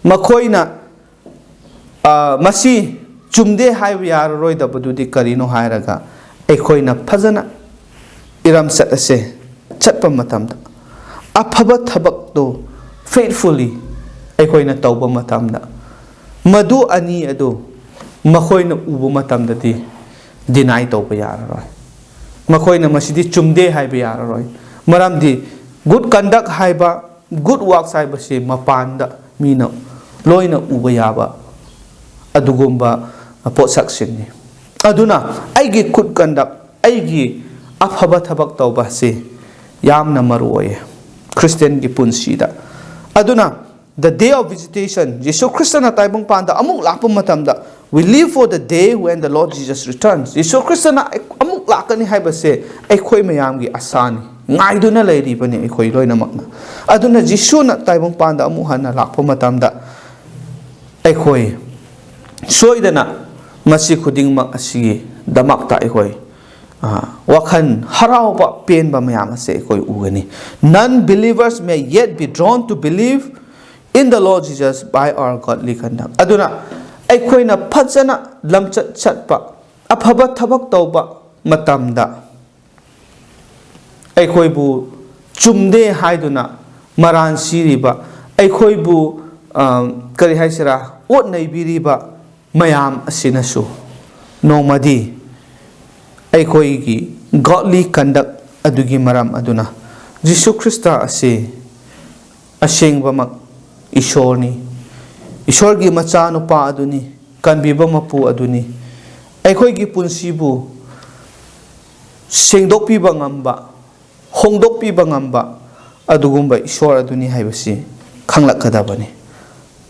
ꯃꯈꯣꯏꯅ, ꯑ, ꯃꯁꯤ ꯆꯨꯝꯗꯦ ꯍꯥꯏꯕ ꯌꯥꯔꯔꯣꯏꯗꯕꯗꯨꯗꯤ ꯀꯔꯤꯅꯣ ꯍꯥꯏꯔꯒ, ꯑꯩꯈꯣꯏꯅ ꯐꯖꯅ ꯏꯔꯝꯆꯠ ꯑꯁꯦ ꯆꯠꯄ ꯃꯇꯝꯗ, ꯑꯐꯕ ꯊꯕꯛꯇꯨ faithfully ꯑꯩꯈꯣꯏꯅ ꯇꯧꯕ ꯃꯇꯝꯗ, ꯃꯗꯨ ꯑꯅꯤ ꯑꯗꯨ ꯃꯈꯣꯏꯅ ꯎꯕ ꯃꯇꯝꯗꯗꯤ deny ꯇꯧꯕ ꯌꯥꯔꯔꯣꯏ꯫ ꯃꯈꯣꯏꯅ ꯃꯁꯤꯗꯤ ꯆꯨꯝꯗꯦ ꯍꯥꯏꯕ ꯌꯥꯔꯔꯣꯏ꯫ ꯃꯔꯝꯗꯤ good conduct ꯍꯥꯏꯕ, good works ꯍꯥꯏꯕꯁꯤ ꯃꯄꯥꯟꯗ ꯃꯤꯅ ꯂꯣꯏꯅ ꯎꯕ ꯌꯥꯕ ꯑꯗꯨꯒꯨꯝꯕ ꯄꯣꯠꯁꯛꯁꯤꯡꯅꯤ꯫ ꯑꯗꯨꯅ ꯑꯩꯒꯤ good conduct, ꯑꯩꯒꯤ ꯑꯐꯕ ꯊꯕꯛ ꯇꯧꯕ ꯑꯁꯤ ꯌꯥꯝꯅ ꯃꯔꯨ ꯑꯣꯏꯌꯦ ꯈ꯭ꯔꯤꯁꯇꯤꯌꯟꯒꯤ ꯄꯨꯟꯁꯤꯗ꯫ ꯑꯗꯨꯅ, the day of visitation, ꯌꯤꯁꯨ ꯈ꯭ꯔꯤꯁꯇꯅ ꯇꯥꯏꯕꯪꯄꯥꯟꯗ ꯑꯃꯨꯛ ꯂꯥꯛꯄ ꯃꯇꯝꯗ, we live for the day when the Lord Jesus returns. ꯌꯤꯁꯨ ꯈ꯭ꯔꯤꯁꯇꯅ ꯑꯃꯨꯛ ꯂꯥꯛꯀꯅꯤ ꯍꯥꯏꯕꯁꯦ ꯑꯩꯈꯣꯏ ꯃꯌꯥꯝꯒꯤ ꯑꯁꯥꯅꯤ, ꯉꯥꯏꯗꯨꯅ ꯂꯩꯔꯤꯕꯅꯤ ꯑꯩꯈꯣꯏ ꯂꯣꯏꯅꯃꯛꯅ꯫ ꯑꯗꯨꯅ ꯖꯤꯁꯨꯅ ꯇꯥꯏꯕꯪꯄꯥꯟꯗ ꯑꯃꯨꯛ ꯍꯟꯅ ꯂꯥꯛꯄ ꯃꯇꯝꯗ, ꯑꯩꯈꯣꯏ ꯁꯣꯏꯗꯅ ꯃꯁꯤ ꯈꯨꯗꯤꯡꯃꯛ ꯑꯁꯤꯒꯤꯗꯃꯛꯇ ꯑꯩꯈꯣꯏ, ꯑ, ꯋꯥꯈꯜ ꯍꯔꯥꯎꯕ, ꯄꯦꯟꯕ ꯃꯌꯥꯝ ꯑꯁꯦ ꯑꯩꯈꯣꯏ ꯎꯒꯅꯤ꯫ Non-believers may yet be drawn to believe in the Lord Jesus by our godly conduct. ꯑꯗꯨꯅ ꯑꯩꯈꯣꯏꯅ ꯐꯖꯅ ꯂꯝꯆꯠ ꯆꯠꯄ, ꯑꯐꯕ ꯊꯕꯛ ꯇꯧꯕ ꯃꯇꯝꯗ, ꯑꯩꯈꯣꯏꯕꯨ ꯆꯨꯝꯗꯦ ꯍꯥꯏꯗꯨꯅ ꯃꯔꯥꯟ ꯁꯤꯔꯤꯕ, ꯑꯩꯈꯣꯏꯕꯨ, ꯑ, ꯀꯔꯤ ꯍꯥꯏꯁꯤꯔꯥ, ꯑꯣꯠ ꯅꯩꯕꯤꯔꯤꯕ ꯃꯌꯥꯝ ꯑꯁꯤꯅꯁꯨ ꯅꯣꯡꯃꯗꯤ ꯑꯩꯈꯣꯏꯒꯤ godly conduct ꯑꯗꯨꯒꯤ ꯃꯔꯝ ꯑꯗꯨꯅ ꯖꯤꯁꯨ ꯈ꯭ꯔꯤꯁꯇ ꯑꯁꯤ ꯑꯁꯦꯡꯕꯃꯛ ꯏꯁꯣꯔꯅꯤ, ꯏꯁꯣꯔꯒꯤ ꯃꯆꯥꯅꯨꯄꯥ ꯑꯗꯨꯅꯤ, ꯀꯟꯕꯤꯕ ꯃꯄꯨ ꯑꯗꯨꯅꯤ, ꯑꯩꯈꯣꯏꯒꯤ ꯄꯨꯟꯁꯤꯕꯨ ꯁꯦꯡꯗꯣꯛꯄꯤꯕ ꯉꯝꯕ, ꯍꯣꯡꯗꯣꯛꯄꯤꯕ ꯉꯝꯕ ꯑꯗꯨꯒꯨꯝꯕ ꯏꯁꯣꯔ ꯑꯗꯨꯅꯤ ꯍꯥꯏꯕꯁꯤ ꯈꯪꯂꯛꯀꯗꯕꯅꯤ꯫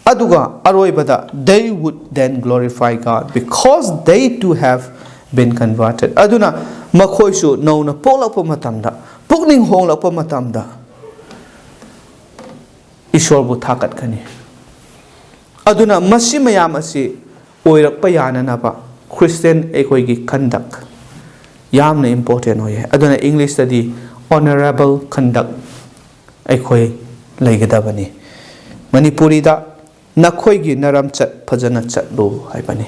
ꯑꯗꯨꯒ ꯑꯔꯣꯏꯕꯗ, they would then glorify God because they too have been converted. ꯑꯗꯨꯅ ꯃꯈꯣꯏꯁꯨ ꯅꯧꯅ ꯄꯣꯛꯂꯛꯄ ꯃꯇꯝꯗ, ꯄꯨꯛꯅꯤꯡ ꯍꯣꯡꯂꯛꯄ ꯃꯇꯝꯗ, ꯏꯁꯣꯔꯕꯨ ꯊꯥꯒꯠꯀꯅꯤ꯫ ꯑꯗꯨꯅ ꯃꯁꯤ ꯃꯌꯥꯝ ꯑꯁꯤ ꯑꯣꯏꯔꯛꯄ ꯌꯥꯅꯅꯕ ꯈ꯭ꯔꯤꯁꯇꯤꯌꯟ ꯑꯩꯈꯣꯏꯒꯤ conduct ꯌꯥꯝꯅ important ꯑꯣꯏꯌꯦ꯫ ꯑꯗꯨꯅ ꯏꯪꯂꯤꯁꯇꯗꯤ honourable conduct ꯑꯩꯈꯣꯏ ꯂꯩꯒꯗꯕꯅꯤ꯫ ꯃꯅꯤꯄꯨꯔꯤꯗ "ꯅꯈꯣꯏꯒꯤ ꯅꯔꯝꯆꯠ ꯐꯖꯅ ꯆꯠꯂꯨ" ꯍꯥꯏꯕꯅꯤ꯫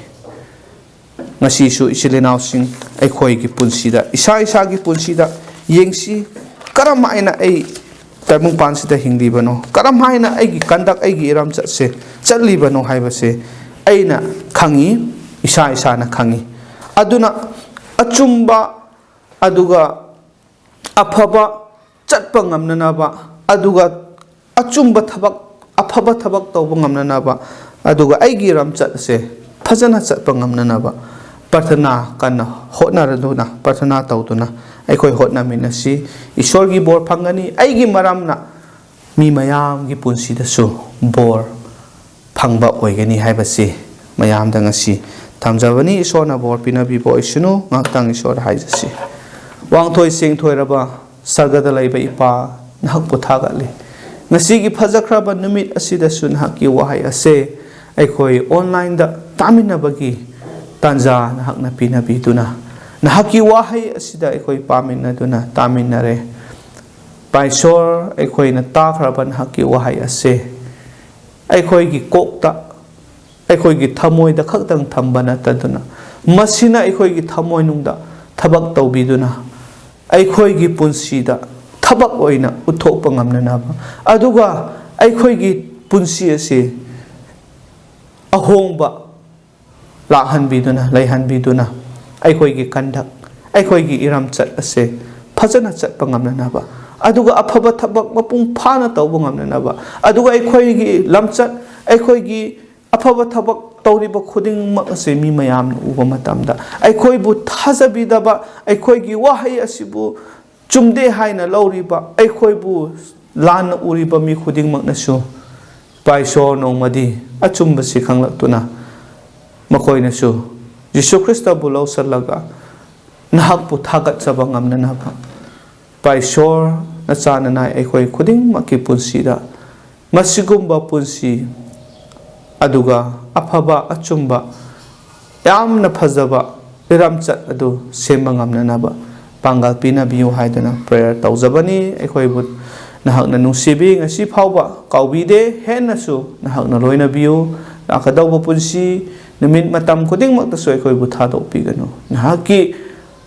ꯉꯁꯤꯁꯨ ꯏꯆꯤꯜ ꯏꯅꯥꯎꯁꯤꯡ, ꯑꯩꯈꯣꯏꯒꯤ ꯄꯨꯟꯁꯤꯗ, ꯏꯁꯥ ꯏꯁꯥꯒꯤ ꯄꯨꯟꯁꯤꯗ ꯌꯦꯡꯁꯤ, ꯀꯔꯝ ꯍꯥꯏꯅ ꯑꯩ ꯇꯥꯏꯕꯪꯄꯥꯟꯁꯤꯗ ꯍꯤꯡꯂꯤꯕꯅꯣ, ꯀꯔꯝ ꯍꯥꯏꯅ ꯑꯩꯒꯤ conduct, ꯑꯩꯒꯤ ꯏꯔꯝꯆꯠꯁꯦ ꯆꯠꯂꯤꯕꯅꯣ ꯍꯥꯏꯕꯁꯦ ꯑꯩꯅ ꯈꯪꯉꯤ, ꯏꯁꯥ ꯏꯁꯥꯅ ꯈꯪꯉꯤ꯫ ꯑꯗꯨꯅ ꯑꯆꯨꯝꯕ, ꯑꯗꯨꯒ ꯑꯐꯕ ꯆꯠꯄ ꯉꯝꯅꯅꯕ, ꯑꯗꯨꯒ ꯑꯆꯨꯝꯕ ꯊꯕꯛ, ꯑꯐꯕ ꯊꯕꯛ ꯇꯧꯕ ꯉꯝꯅꯅꯕ, ꯑꯗꯨꯒ ꯑꯩꯒꯤ ꯏꯔꯝꯆꯠ ꯑꯁꯦ ꯐꯖꯅ ꯆꯠꯄ ꯉꯝꯅꯅꯕ ꯄ꯭ꯔꯊꯅꯥ ꯀꯟꯅ ꯍꯣꯠꯅꯔꯗꯨꯅ, ꯄ꯭ꯔꯊꯅꯥ ꯇꯧꯗꯨꯅ ꯑꯩꯈꯣꯏ ꯍꯣꯠꯅꯃꯤꯟꯅꯁꯤ꯫ ꯏꯁꯣꯔꯒꯤ ꯕꯣꯔ ꯐꯪꯒꯅꯤ꯫ ꯑꯩꯒꯤ ꯃꯔꯝꯅ ꯃꯤ ꯃꯌꯥꯝꯒꯤ ꯄꯨꯟꯁꯤꯗꯁꯨ ꯕꯣꯔ ꯐꯪꯕ ꯑꯣꯏꯒꯅꯤ ꯍꯥꯏꯕꯁꯤ ꯃꯌꯥꯝꯗ ꯉꯁꯤ ꯊꯝꯖꯕꯅꯤ꯫ ꯏꯁꯣꯔꯅ ꯕꯣꯔ ꯄꯤꯅꯕꯤꯕ ꯑꯣꯏꯁꯅꯨ꯫ ꯉꯥꯏꯍꯥꯛꯇꯪ ꯏꯁꯣꯔꯗ ꯍꯥꯏꯖꯁꯤ꯫ ꯋꯥꯡꯊꯣꯏ ꯁꯦꯡꯊꯣꯏꯔꯕ ꯁꯔꯒꯗ ꯂꯩꯕ ꯏꯄꯥ, ꯅꯍꯥꯛꯄꯨ ꯊꯥꯒꯠꯂꯤ꯫ ꯉꯁꯤꯒꯤ ꯐꯖꯈ꯭ꯔꯕ ꯅꯨꯃꯤꯠ ꯑꯁꯤꯗꯁꯨ ꯅꯍꯥꯛꯀꯤ ꯋꯥꯍꯩ ꯑꯁꯦ ꯑꯩꯈꯣꯏ ꯑꯣꯟꯂꯥꯏꯟꯗ ꯇꯥꯃꯤꯟꯅꯕꯒꯤ ꯇꯥꯟꯖꯥ ꯅꯍꯥꯛꯅ ꯄꯤꯅꯕꯤꯗꯨꯅ, ꯅꯍꯥꯛꯀꯤ ꯋꯥꯍꯩ ꯑꯁꯤꯗ ꯑꯩꯈꯣꯏ ꯄꯥꯃꯤꯟꯅꯗꯨꯅ ꯇꯥꯃꯤꯟꯅꯔꯦ꯫ ꯄꯥꯏꯁꯣꯔ, ꯑꯩꯈꯣꯏꯅ ꯇꯥꯈ꯭ꯔꯕ ꯅꯍꯥꯛꯀꯤ ꯋꯥꯍꯩ ꯑꯁꯦ ꯑꯩꯈꯣꯏꯒꯤ ꯀꯣꯛꯇ, ꯑꯩꯈꯣꯏꯒꯤ ꯊꯃꯣꯏꯗ ꯈꯛꯇꯪ ꯊꯝꯕ ꯅꯠꯇꯗꯨꯅ, ꯃꯁꯤꯅ ꯑꯩꯈꯣꯏꯒꯤ ꯊꯃꯣꯏꯅꯨꯡꯗ ꯊꯕꯛ ꯇꯧꯕꯤꯗꯨꯅ, ꯑꯩꯈꯣꯏꯒꯤ ꯄꯨꯟꯁꯤꯗ ꯊꯕꯛ ꯑꯣꯏꯅ ꯎꯠꯊꯣꯛꯄ ꯉꯝꯅꯅꯕ, ꯑꯗꯨꯒ ꯑꯩꯈꯣꯏꯒꯤ ꯄꯨꯟꯁꯤ ꯑꯁꯤ ꯑꯍꯣꯡꯕ ꯂꯥꯛꯍꯟꯕꯤꯗꯨꯅ, ꯂꯩꯍꯟꯕꯤꯗꯨꯅ, ꯑꯩꯈꯣꯏꯒꯤ ꯀꯟꯗꯛ, ꯑꯩꯈꯣꯏꯒꯤ ꯏꯔꯝꯆꯠ ꯑꯁꯦ ꯐꯖꯅ ꯆꯠꯄ ꯉꯝꯅꯅꯕ, ꯑꯗꯨꯒ ꯑꯐꯕ ꯊꯕꯛ ꯃꯄꯨꯡ ꯐꯥꯅ ꯇꯧꯕ ꯉꯝꯅꯅꯕ, ꯑꯗꯨꯒ ꯑꯩꯈꯣꯏꯒꯤ ꯂꯝꯆꯠ, ꯑꯩꯈꯣꯏꯒꯤ ꯑꯐꯕ ꯊꯕꯛ ꯇꯧꯔꯤꯕ ꯈꯨꯗꯤꯡꯃꯛ ꯑꯁꯤ ꯃꯤ ꯃꯌꯥꯝꯅ ꯎꯕ ꯃꯇꯝꯗ, ꯑꯩꯈꯣꯏꯕꯨ ꯊꯥꯖꯕꯤꯗꯕ, ꯑꯩꯈꯣꯏꯒꯤ ꯋꯥꯍꯩ ꯑꯁꯤꯕꯨ ꯆꯨꯝꯗꯦ ꯍꯥꯏꯅ ꯂꯧꯔꯤꯕ, ꯑꯩꯈꯣꯏꯕꯨ ꯂꯥꯟꯅ ꯎꯔꯤꯕ ꯃꯤ ꯈꯨꯗꯤꯡꯃꯛꯅꯁꯨ, ꯏꯄꯥ ꯏꯁꯣꯔ, ꯅꯣꯡꯃꯗꯤ ꯑꯆꯨꯝꯕꯁꯤ ꯈꯪꯂꯛꯇꯨꯅ ꯃꯈꯣꯏꯅꯁꯨ ꯖꯤꯁꯨ ꯈ꯭ꯔꯤꯁꯇꯕꯨ ꯂꯧꯁꯤꯜꯂꯒ ꯅꯍꯥꯛꯄꯨ ꯊꯥꯒꯠꯆꯕ ꯉꯝꯅꯅꯕ, ꯏꯄꯥ ꯏꯁꯣꯔ, ꯅꯆꯥ ꯅꯅꯥꯏ ꯑꯩꯈꯣꯏ ꯈꯨꯗꯤꯡꯃꯛꯀꯤ ꯄꯨꯟꯁꯤꯗ ꯃꯁꯤꯒꯨꯝꯕ ꯄꯨꯟꯁꯤ, ꯑꯗꯨꯒ ꯑꯐꯕ ꯑꯆꯨꯝꯕ, ꯌꯥꯝꯅ ꯐꯖꯕ ꯂꯤꯔꯝꯆꯠ ꯑꯗꯨ ꯁꯦꯝꯕ ꯉꯝꯅꯅꯕ ꯄꯥꯡꯒꯜ ꯄꯤꯅꯕꯤꯌꯨ ꯍꯥꯏꯗꯨꯅ ꯄ꯭ꯔꯦꯌꯔ ꯇꯧꯖꯕꯅꯤ꯫ ꯑꯩꯈꯣꯏꯕꯨ ꯅꯍꯥꯛꯅ ꯅꯨꯡꯁꯤꯕꯤ, ꯉꯁꯤ ꯐꯥꯎꯕ ꯀꯥꯎꯕꯤꯗꯦ꯫ ꯍꯦꯟꯅꯁꯨ ꯅꯍꯥꯛꯅ ꯂꯣꯏꯅꯕꯤꯌꯨ꯫ ꯂꯥꯛꯀꯗꯧꯕ ꯄꯨꯟꯁꯤ ꯅꯨꯃꯤꯠ ꯃꯇꯝ ꯈꯨꯗꯤꯡꯃꯛꯇꯁꯨ ꯑꯩꯈꯣꯏꯕꯨ ꯊꯥꯗꯣꯛꯄꯤꯒꯅꯨ꯫ ꯅꯍꯥꯛꯀꯤ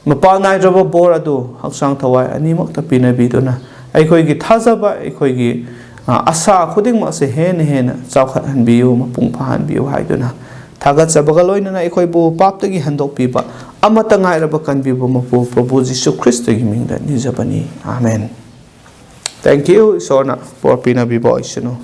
ꯃꯄꯥ ꯅꯥꯏꯗ꯭ꯔꯕ ꯕꯣꯔ ꯑꯗꯨ ꯍꯛꯆꯥꯡ ꯊꯋꯥꯏ ꯑꯅꯤꯃꯛꯇ ꯄꯤꯅꯕꯤꯗꯨꯅ, ꯑꯩꯈꯣꯏꯒꯤ ꯊꯥꯖꯕ, ꯑꯩꯈꯣꯏꯒꯤ, ꯑ, ꯑꯁꯥ ꯈꯨꯗꯤꯡꯃꯛꯁꯦ ꯍꯦꯟꯅ ꯍꯦꯟꯅ ꯆꯥꯎꯈꯠꯍꯟꯕꯤꯌꯨ, ꯃꯄꯨꯡ ꯐꯥꯍꯟꯕꯤꯌꯨ ꯍꯥꯏꯗꯨꯅ, ꯊꯥꯒꯠꯆꯕꯒ ꯂꯣꯏꯅꯅ ꯑꯩꯈꯣꯏꯕꯨ ꯄꯥꯞꯇꯒꯤ ꯍꯟꯗꯣꯛꯄꯤꯕ, ꯑꯃꯠꯇ ꯉꯥꯏꯔꯕ ꯀꯟꯕꯤꯕ ꯃꯄꯨ ꯄ꯭ꯔꯚꯨ ꯖꯤꯁꯨ ꯈ꯭ꯔꯤꯁꯇꯒꯤ ꯃꯤꯡꯗ ꯅꯤꯖꯕꯅꯤ꯫ ꯑꯥꯃꯦꯟ꯫ Thank you꯫ ꯏꯁꯣꯔꯅ ꯕꯣꯔ ꯄꯤꯅꯕꯤꯕ ꯑꯣꯏꯁꯅꯨ꯫